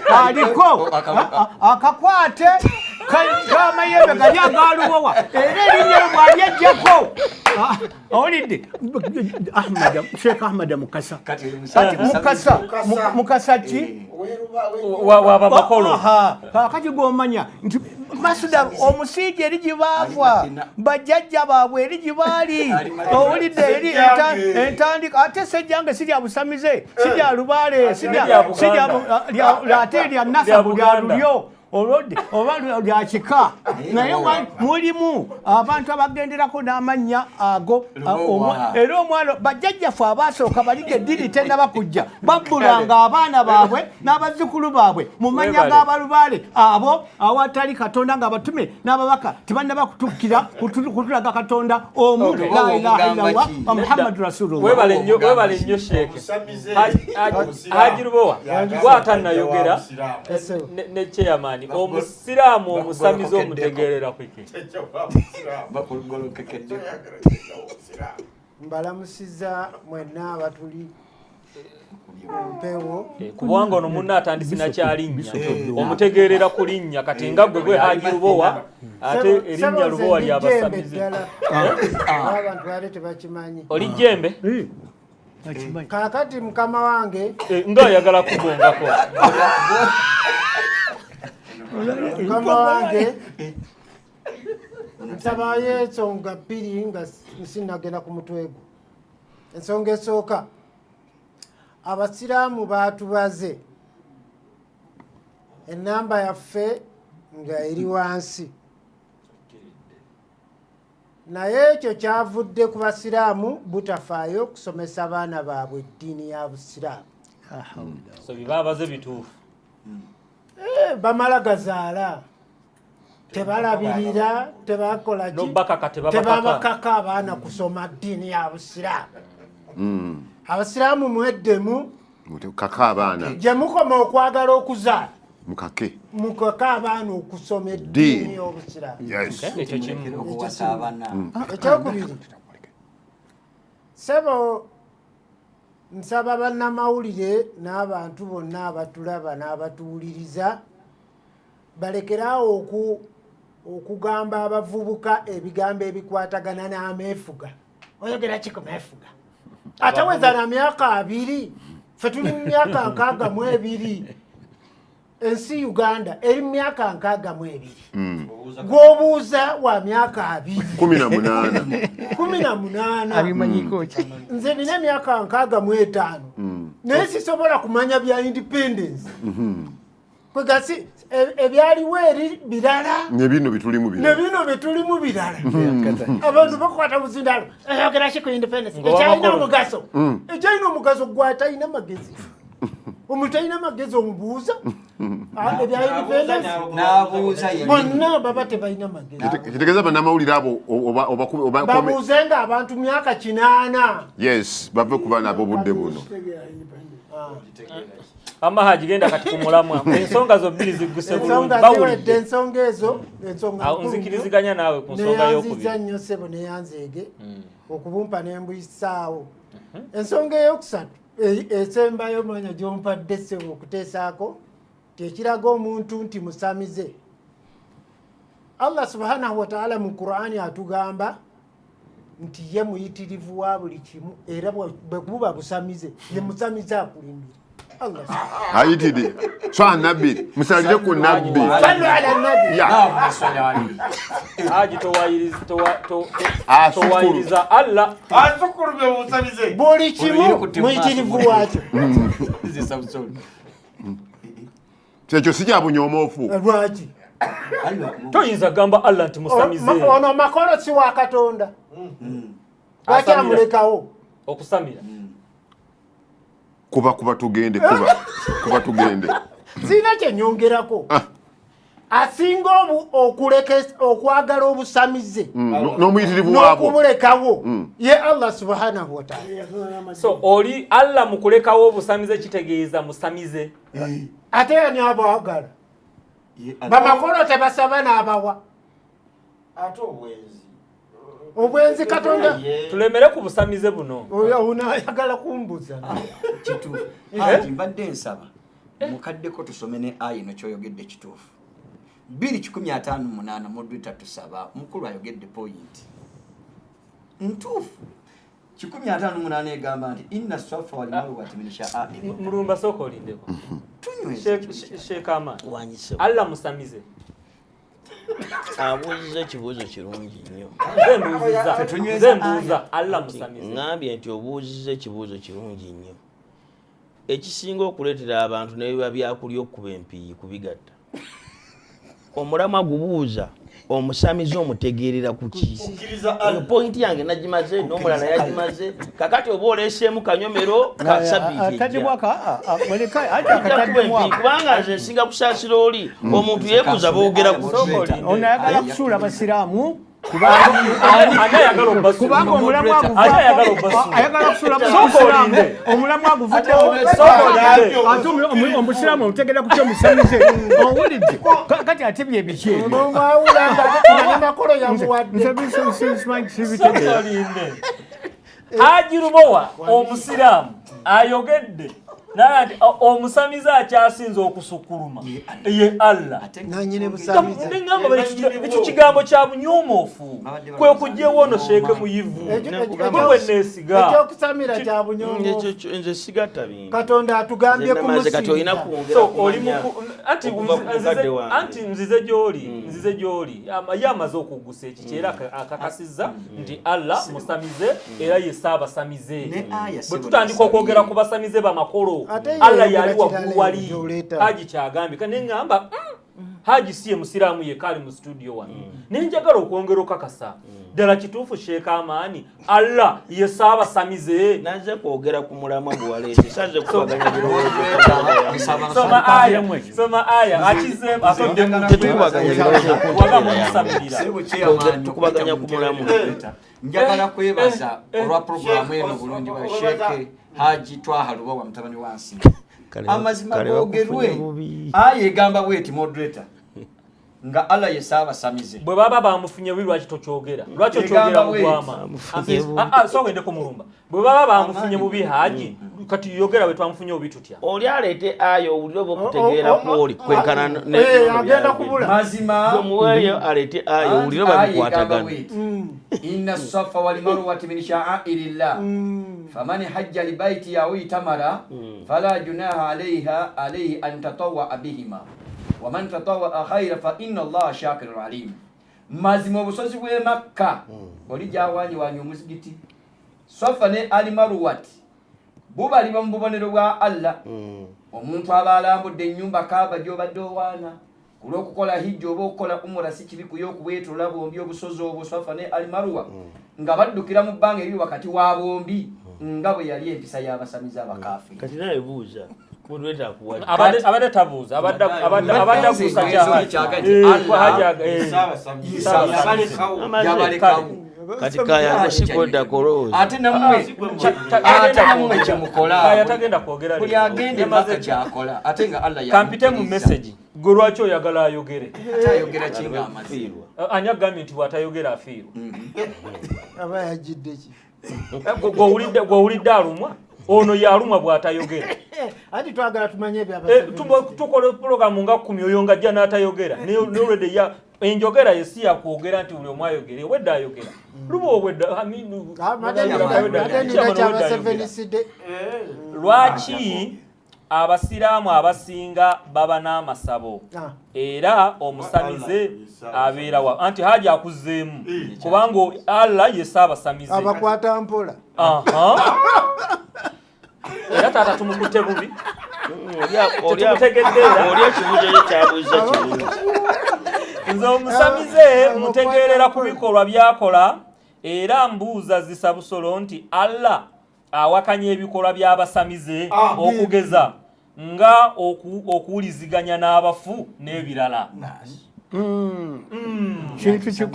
aliko akakwate k'amayembe gali aga Lubowa, era erinnya lyo bw'alyejjako. Owulidde? Ahmad, Sheikh Ahmad Mukasa. Kati oyo Kati musamize. Mukasa, Mukasa ki? Waba makolo. Aha, kakati gwomanya nti masuda omusiigi eri gye baava, Ali Masina. bajjajja baabwe eri gye baali. Ali Masina. Owulidde? Eri entandika ate sejjange si lya busamize, si lya lubaale, si Lya Buganda. si lya ate lya nasabu, Lya lya Buganda. lulyo olwodde oba lya kika, naye mulimu abantu abagenderako n'amannya ago. Lubowa. Era omwana bajjajjaffe abasooka baliga eddiini tennaba kujja, babbulanga abaana baabwe n'abazzukulu baabwe mu mannya Webale. g'abalubaale abo awatali Katonda, nga abatume n'ababaka tebannaba kutukkira kutulaga Katonda omu. Okay. La ilaha Ogamba illallah ki? wa Muhammadu rasulullah. Webale nnyo, webale nnyo Sheeke. Omusamize. Haji Lubowa gwatannayogera Ese. ne chairman, omusiraamu omusamize omutegeerera kwiki? Bakugolokekeddeko. Mbalamusiza mwenna abatuli mpewo. Eh, kubanga ono munna atandise nakyalinnya omutegeerera ku linnya kati nga gwe gwe Haji Lubowa ate erinnya Lubowa lyabasamize. Abantu baali tebakimanyi. Oli jjembe? Kaakati mukama wange, Eh, nga ayagala kugongako. Mukama wange, nsabayo ensonga bbiri nga sinagenda ku mutwe gwo. Ensonga esooka, abasiraamu baatubaze enamba yaffe nga eri wansi, naye ekyo kyavudde ku basiraamu butafaayo kusomesa baana baabwe eddiini ya busiraamu. So bibaabaze bituufu. Bamala gazaala, tebalabirira, tebakola ki, Nobakaka tebabakaka. Tebabakaka abaana kusoma ddiini ya busiraamu. Abasiraamu mweddemu. Kaka abaana. Gye mukoma okwagala okuzaala, mukake. Mukake abaana okusoma eddiini Ddiini. y'obusiraamu. Yes. Okay, ekyo kimu. Okuwasa abaana. Ekyokubiri, sebo, nsaba bannamawulire n'abantu bonna abatulaba n'abatuwuliriza balekeraawo okugamba abavubuka ebigambo ebikwatagana n'ameefuga. Oyogera ki ku meefuga? Ataweza na myaka 20. Ffe tuli mu myaka 62. Ensi Uganda eri mu myaka 62. Gw'obuuza wa myaka 20. 18. 18. Abimanyiko ki? Nze nina emyaka 65, naye sisobola kumanya bya independence. Kwegasi ebyaliwo eri birala, ne bino bitulimu ne birala. Bino byetulimu birala. Abantu bakwata buzindalo, oyogera ki ku independence? Nga Ekyalina wamakolo. omugaso, ekyalina omugaso, gwe atalina magezi, omuntu talina magezi omubuuza ebya independence. N'abuuza yennyini. Bonna baba tebalina magezi. Kitegeeza bannamawulire abo Babuuze nga abantu myaka 80. Yes, bave ku baana ab'obudde buno. Ama Haji, genda kati ku mulamwa. Ensonga zo bbiri zigguse bulungi. Ensonga ziwedde. Bawulidde. Ensonga ezo, ensonga Awo nkulu nnyo. nzikiriziganya naawe ku nsonga Neyanziza y'okubiri. nnyo ssebo, neyanzeege okubumpa nembuyisaawo. Ensonga eyokusatu esembayo, omwanya gyompadde ssebo okuteesaako, tekiraga omuntu nti musamize. Allah subhanahu wataala mu Qurani atugamba nti ye muyitirivu wa buli kimu, era bwe buba busamize, ye musamize akulimbira Allah. Ayitire so anabbi, musalire ku nabbi. Sallu ala nabi. Ya. Haji, Ah, sukulu. towayiriza Allah. Buli kimu muyitirivu waakyo. Kyekyo si kya bunyomoofu. Lwaki? Toyinza gamba Allah nti musamize. Ono makolo si wa Katonda? Lwaki Asamira. amulekawo? Okusamira. Kuba kuba tugende, kuba kuba tugende. Sirina kyenyongerako. Asinga okuleka okwagala obusamize N'omuyitirivu waabwo n'okubulekawo ye Allah subhanahu wataala. So oli Allah mu kulekawo obusamize kitegeeza musamize. Ate yani abwagala bamakolo tebasaba n'abawa. Ate obwenzi? Obwenzi Katonda Tulemere ku busamize buno. Oyo unayagala kumbuza. Kituufu Haji, mbadde nsaba mukaddeko tusome ne aya eno. Kyoyogedde kituufu. 258 mudwita tusaba mukulu ayogedde point ntuufu. 158 egamba nti inna safa walmarwati min sha'airi. Mulumba, sooka olindeko. Tunyweze. Sheikh Amar, Wanyise. Allah musamize? Abuuziza ekibuuzo kirungi nnyo. Nze mbuuziza. Tunyweza. Nze mbuuza, Allah musamize? Ŋŋambye nti obuuziza ekibuuzo kirungi nnyo. Ekisinga okuleetera abantu nebiba byakulya okuba empiiyi kubigatta, omulamwa gubuuza omusamize omutegeerera ku ki? Eyo point yange nagimaze, n'omulala yagimaze. Kakati oba oleeseemu kanyomero ka sabiiti Ataddemu ejja. ati akataddemu ako. Kubanga nze nsinga kusaasira oli omuntu yeebuuza boogera ku ki. Ono ayagala kusuula basiraamu. Ani ayagala obbasuula? Kubanga omulamwa Ani ayagala aguvaako obbasuula? ayagala kusuula Sooka basiraamu. olinde. Omulamwa aguvuddewo. Sooka olinde. Ate omusiraamu omutegeera ku kyomusamize, owulidde? Kati ate bye biki ebyo? Nomwawula nga ne makolo Nze yamuwadde. nze simanyi, sibitegeera. Sooka olinde. Haji Lubowa omusiraamu ayogedde naye nti omusamize akyasinze okusukkuluma ye Allah. Nanyini busamize. Nengamba ekyo kigambo kya bunyomoofu kwe kujjewo ono Sheeke Muyivu gwe neesiga. Ekyokusamira kya bunyomoofu. Nze sigatta bintu. Katonda atugambye kumusinza. So oli anti nzize gy'oli nzize gy'oli ye amaze okuggusa ekiki era akakasizza nti Allah musamize era ye ssaabasamize. Bwe tutandika okwogera ku basamize bamakolo Allah yali waggulu wali Haji kyagambye kandi ne ŋŋamba Haji si ye musiraamu yekka ali mu studio wano naye njagala okwongera okakasa ddala kituufu Sheikh Amani Allah ye ssaabasamize. Nazze kwogera ku mulamwa gwe waleese, sazze kukubaganya birowoozo. Soma aya, soma aya, akizeemu atoddemu. Tetukubaganya birowoozo ku Waba ntegeera mumusamirira. yange. Tukubaganya ku mulamwa. Njagala kwebaza olwa puroguramu eno bulungi bwa Sheikh Haji Twaha Lubowa mutabani wa Nsima. Amazima googerwe. Aya egamba bweti moderator nga Allah ye ssaabasamize. Bwe baba bamufunye bubi lwaki tokyogera? Lwaki okyogera mu bwama? So ogende kumulumba. Bwe baba bamufunye bubi Haji, kati yogera bwe twamufunye bubi tutya? Oli aleete aya owulire oba okutegeera kwoli kwenkana agenda kubula. Mazima omuweeyo aleete aya owulire oba bikwatagana. Inna safa wal marwati min sha'airillah faman hajja libaiti aw itamara fala junaha alayha alayhi an tatawwa bihima waman tatawwa khaira fa inna Allaha shakirun alim. Mazima obusozi bw'e Makka oli gyawanyewanya omuzigiti Safa ne Ali Marwat bubalibwa mu bubonero bwa Allah. Omuntu aba alambudde ennyumba Kaaba gy'obadde owaana ku lw'okukola hijja oba okukola umura si kibi kuye okubwetolola bombi obusozi obwo Safa ne Ali Marwa nga baddukira mu bbanga eriri wakati wa bombi nga bwe yali empisa y'abasamize abakaafiri. Kati nawe buuza moderator akuwadde. Abadde tabuuza, abadde abuusa Yabalekawo. Kati kaya sikodda kolowooza. Ate nammwe kyemukola. Kaya tagenda kwogera. Buli agenda emaka kyakola ate nga Allah kampite mu message. Gwe lwaki oyagala ayogere? Ate ayogera ki nga amaziirwa? Ani agambye nti bw'atayogera afiirwa? Aba yajjidde ki? Gwe owulidde alumwa? Ono yalumwa bw'atayogera. Anti twagala tumanye ebyabasamize. Tukola pulogulaamu nga 10 oyo ng'ajja n'atayogera. Naye already ya enjogera ye si yakwogera nti buli omu ayogere. Obwedda ayogera. Luba obwedda. Lwaki abasiraamu abasinga baba n'amasabo era omusamize abeera wa anti Haji akuzzeemu kubanga Allah ye ssaabasamize. Abakwata mpola. Era taata tumukutte bubi. Tetumutegedde era. Oli ekibuuzo kye kyabuuza kirungi. Nze omusamize mutegeerera ku bikolwa by'akola era mbuuza zisa busolo nti Allah awakanya ebikolwa by'abasamize okugeza nga okuwuliziganya n'abafu n'ebirala. Kintu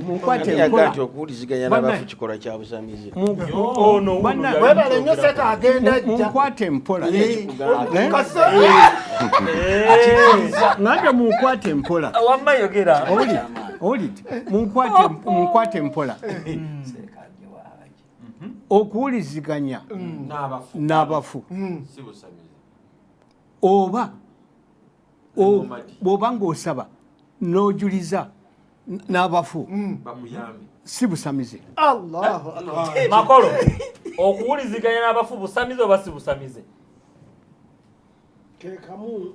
munkwate enkola. Nti okuwuliziganya n'abafu kikolwa kya busamize. Webale nnyo Seka agenda ajja. Munkwate mpola. Nange munkwate mpola. Wamma yogera. Owulidde? Munkwate mpola. Okuwuliziganya n'abafu oba bw'oba ng'osaba n'ojuliza n'abafu si busamize. Allahu Akbar. Makolo, okuwuliziganya n'abafu busamize oba si busamize? Kekamu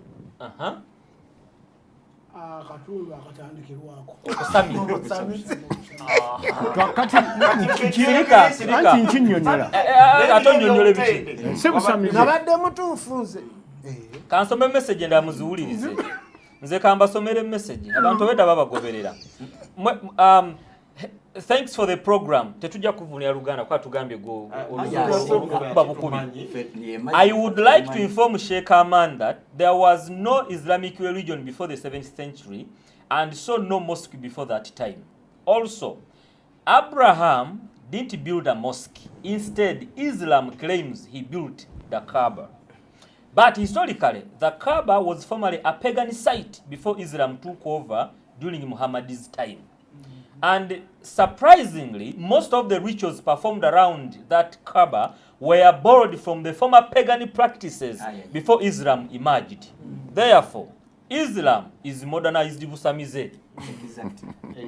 akatundu akatandikirwako. Okusamira. Kati Sirika, sirika. anti nkinnyonnyola. Ate onnyonnyola ebiki? Si busamize. Nabadde mutuufu nze. Kansome message endala muziwulirize. Nze kambasomere message. Abantu obedda babagoberera. Thanks for the program. Tetujja kuvunira Luganda kwa tugambye go okuba bukubi. I would like to inform Sheikh Aman that there was no Islamic religion before the 7th century and so no mosque before that time. Also, Abraham didn't build a mosque. Instead, Islam claims he built the Kaaba. But historically, the Kaaba was formerly a pagan site before Islam took over during Muhammad's time. And surprisingly, most of the rituals performed around that Kaaba were borrowed from the former pagan practices before Islam emerged. Therefore, Islam is modernized busamize.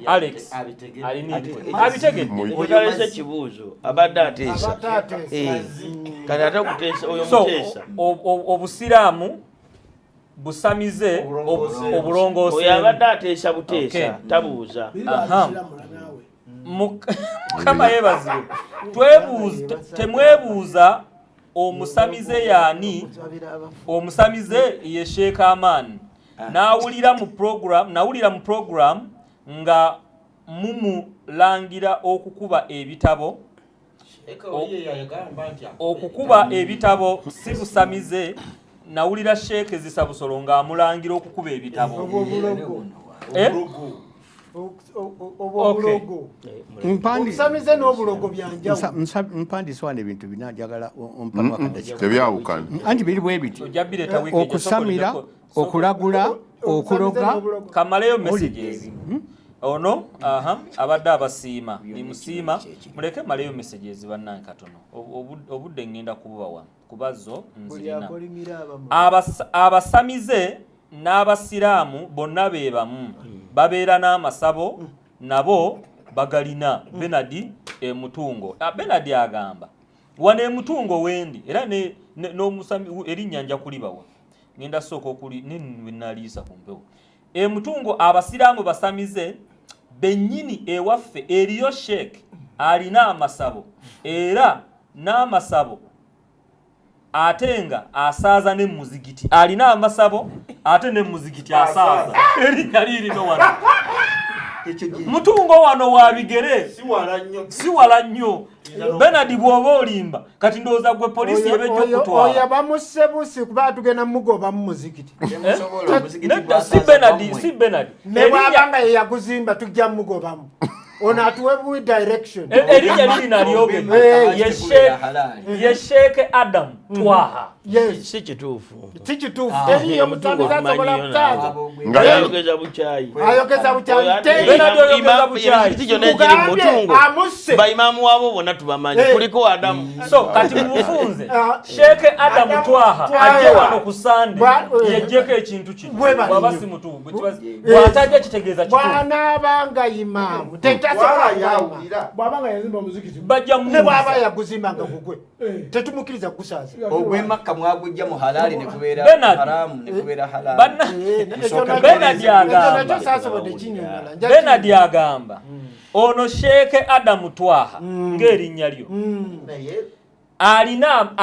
Alex, abitegedde. Okalese ekibuuzo abadde ateesa. Abadde ateesa. Eh, kati ate okuteesa oyo So muteesa. obusiraamu busamize obulongoose. Oyo abadde ateesa buteesa Okay. tabuuza. Aha. Mukama yeebazibwe. Temwebuuza omusamize yaani. Omusamize ye Sheikh Aman. Nawulira mu program nga mumulangira okukuba ebitabo. Okukuba ebitabo si busamize. Nawulira Sheikh Zisabusolo ng'amulangira okukuba ebitabo. Obw'obulogo. Eh? Obw'obulogo. Obusamize n'obulogo bya njawulo. Mpandiise wano ebintu bina, njagala ompamu akaddakiika. Tebyawukana. Anti biri bwe biti. Ojja bireeta wiiki ejja, Okusamira, sooka okulagula, okuloga. Kamaleyo messages. Ono aha abadde abasiima, nimusiima, muleke maleyo messages bannange katono. Obudde ngenda kububawa kuba zo nzirina. Akolimira abamu. Abasamize n'abasiraamu bonna be bamu, babeera n'amasabo nabo bagalina. Benard Emutungo. Benard agamba wano Emutungo wendi era n'omusami erinnya nja kulibawa, ngenda sooka okuli nenaliisa ku mpewo. Emutungo abasiraamu basamize bennyini, ewaffe eriyo sheikh alina amasabo era n'amasabo ate nga asaaza ne muzigiti, alina amasabo ate ne muzigiti asaaza. Erinnya liirino wano Mutungo wano wa bigere, si wala nnyo. Benard, bw'oba olimba kati ndowooza gwe poliisi Oyo- ebejja oyo okutwala. bamusse busi kuba tugenda mugoba mu muzikiti. Nedda, si Benard, si Benard. Ne bw'aba nga ye yaguzimba tujja mugobamu. Ono atuwe buwi direction. Erinnya liri nalyogedde. Eh. Ye Sheikh Adam Twaha. Yes. Si kituufu. Si kituufu. Teriyo Mutungo musamize asobola otumanyiyo kusaaza. naawe. Ayogeza bukyayi. Ayogeza bukyayi. Teri- Bernard oyogeza bukyayi. Emizikiti gyonna egiri mu Nkugambye, Mutungo, amusse. bayimaamu waabo bonna tubamanyi. Eh. Kuliko Adamu. So kati mubufunze, Ah. Sheikh Adam Twaha Twaha. ajje wano ku Sande Eh. yeggyeko ekintu kino. Bwe bali Bw'aba nnyo. si mutuufu, bw'atajja kitegeeza kituufu. Bw'anaaba nga imaamu tetasobola kuba imaamu. Bw'aba nga yazimba omuzikiti bajja Ne bw'aba yaguzimba nga gugwe tetumukkiriza kugusaaza. Ogw'emakka mwagujja mu halaali ne kubeera Bernard. haramu ne kubeera halaali. Ekyo Bernard ekyo agamba. nakyo saasobodde kinnyonnyola. Nja Bernard agamba ono Sheikh Adam Twaha ng'erinnya lyo alina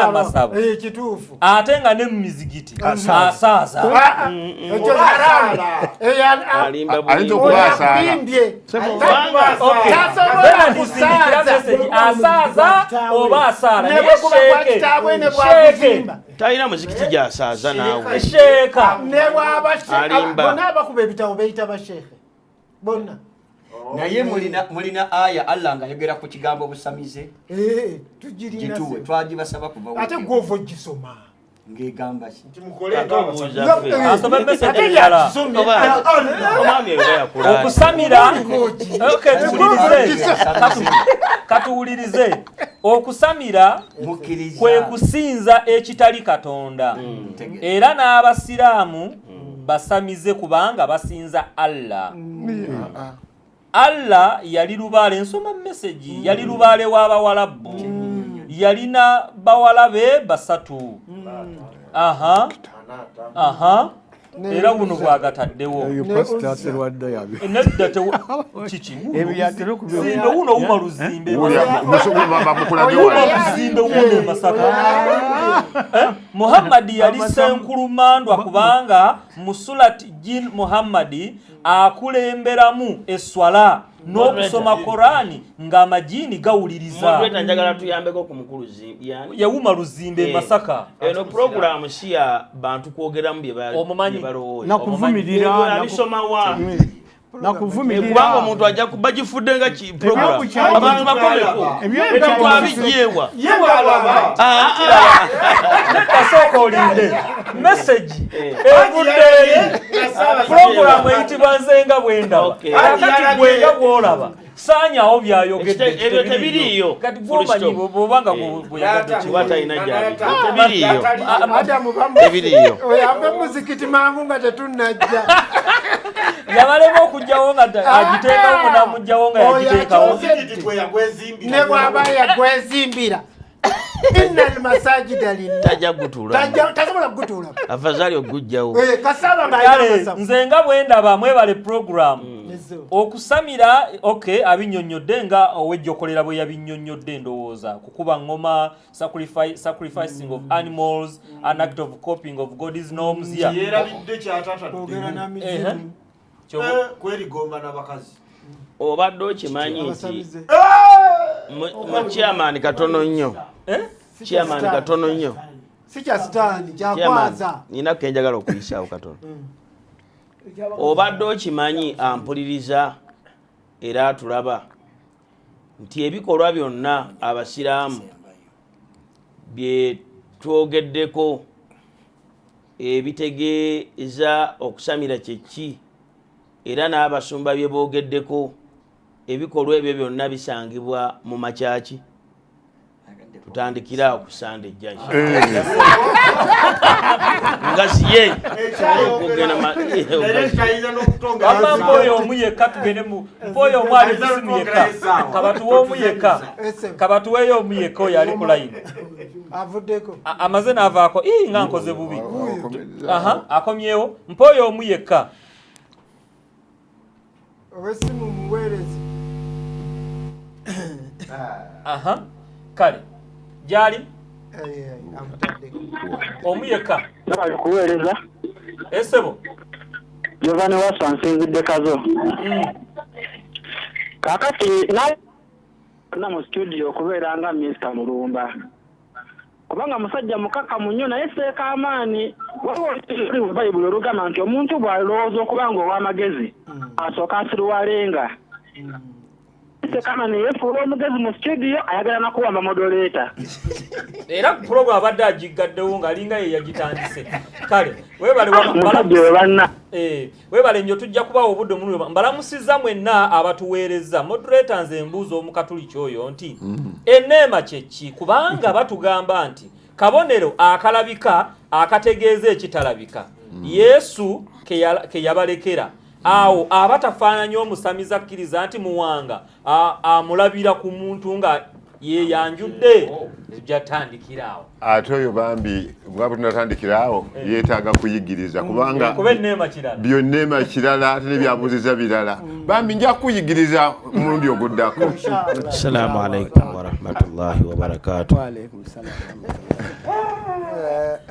amasabo Eh, kituufu. ate nga ne mu mizigiti asaaza. Ah, ah, ekyo asaala. Eh, Alimba Ayinza bulimba. okuba oyo asaala. akulimbye. Okay. Tasobola Bernard sindikira kusaaza. message, asaaza oba asaala? Ne Naye bwe kuba kwa Sheikh kitaabwe ne bwaguzimba. Talina muzikiti gy'asaaza naawe. Sheeka Ne bw'aba Alimba. bonna abakuba ebitabo beeyita basheekhe bonna. Naye mulina aya Allah ng'ayogera ku kigambo busamize? Eh, tugirina. Gituwe, Ssebo. twagibasaba kuva Ate gw'ova ogisoma. Ng'egamba ki? Ate obuuza ffe. Asome message Ate endala. yakisomye. Oba omwami oyo yakula. Okusamira, okay, tuwulirize. Katuwulirize. Okusamira Mukkiriza. kwe kusinza ekitali Katonda, era n'abasiraamu basamize kubanga basinza Allah. Allah yali lubaale, nsoma message, yali lubaale w'abawalabu, yalina bawala be basatu. Aha, era buno bwagataddewo. Oyo pasita Serwadda yabi. Nedda, kiki? Ebyo yatera okubi- Zimbe wuno, wuma luzimbe. Wulira, bamukulage Wuma wano. luzimbe wuno e Masaka. Eh? Muhammadi yali senkulumandwa kubanga musulat jin Muhammadi akulemberamu eswala n'okusoma Korani ng'amajiini gawuliriza. Moderator, njagala tuyambeko ku mukulu yani. Yawuma luzimbe e Eh, Masaka. Eno puroguramu si ya bantu kwogeramu bye Omumanyi. bye balowooza. Nakuvumirira. Ebyo abisoma wa? Nakuvumirira. Kubanga omuntu ajja bagifudde nga ki program. Ebyobukyayi. Abantu bakomeko. Ebyobukyayi. Ebintu abijjeewa. Ye bw'alaba. Ah, ah. Nedda, sooka olinde message evudde eri. Program Program eyitibwa nze nga bwendaba. Okay. Kakati gwe nga bwolaba saanyawo byayogedde. Ebyo tebiriiyo. Kati Full gwomanyi stop. bwobanga bweyagadde. Kuba talina gyabijja. Tebiriiyo. Adamu Tebiriiyo. Oyo ave muzikiti mangu nga tetunnajja. Yabalema okugjawo nga agiteekawo munamugjawo nga Oyo yagiteekawo. akyogedde. Ne bw'aba yagwezimbira, inna almasajida lillah, Tajja gutuula. Tasobola kugutuulamu. Afazali ogujjawo. Eh, kasaba nga alina Kale amasavu. nze nga bwendaba, mwebale program. Okusamira, ok, abinnyonnyodde nga owejjokolera bwe yabinnyonnyodde, ndowooza kukuba ngoma, sacrificing of animals, an act of copying of God's norms, yeah. Yerabidde kyatatadde. Kwogera na Ehe. mizimu. Kwerigomba n'abakazi. Obadde okimanyi nti Abasamize. mu chairman katono nnyo. Eh? Chairman katono nnyo. Si kya sitaani. Chairman, Kyakwaza. nina kenjagala okuyisaawo katono. Obadde okimanyi, ampuliriza era atulaba, nti ebikolwa byonna abasiraamu bye twogeddeko ebitegeeza okusamira kyeki, era n'abasumba bye boogeddeko, ebikolwa ebyo byonna bisangibwa mu makyaki? Tutandikire awo ku Sande ejja ngaziye okugenda. Naye n'okutonga. Wamma mpoyo omu yekka, tugende mu mpoyo omu ali kusimu yekka, kabatuwe omu yekka, kabatuweeyo omu yekka. Oyo ali ku layini. Avuddeko. Amaze n'avaako. Ii, nga nkoze bubi. Aha, akomyewo. Mpoyo omu yekka. Owesimu muweerezi. Aha, kale gyali. Amutaddeko. Omu yekka. Nabali kuweereza. Esebo. Giovanni Wassa, nsinzidde Kazo. Kakati na mu studio okubeera nga Mr. Mulumba, kubanga musajja mukakamu nnyo, naye seeka amaanyi. Waliwo oli mu Bayibuli olugamba nti omuntu bw'alowooza okuba nga ow'amagezi asooka asiruwalenga. Seeka amaanyi yeefuula omugezi mu studio, ayagala nakuwamba moderator. Era program abadde agiggaddewo ng'alinga ye yagitandise. Kale webale. Musajja we banna. Eh, webale nnyo, tujja kubawa obudde omulungi. Mbalamusizza mwenna abatuweereza. Moderator, nze mbuuza omukatuliki oyo nti enneema kyeki? Kubanga batugamba nti kabonero akalabika akategeeza ekitalabika Yesu ke yabalekera. Awo aba tafaananye omusamiza akkiriza nti Muwanga amulabira ku muntu nga yeyanjudde? Byatandikira awo. Ate oyo bambi bwaba tunatandikira awo, yeetaaga kuyigiriza kubanga kuba enneema kirala. Byonneema kirala, ate nebyabuuziza birala. Bambi nja kuyigiriza omulundi oguddako. Assalamu alaikum warahmatullahi wabarakatuh. Waalaikum salam.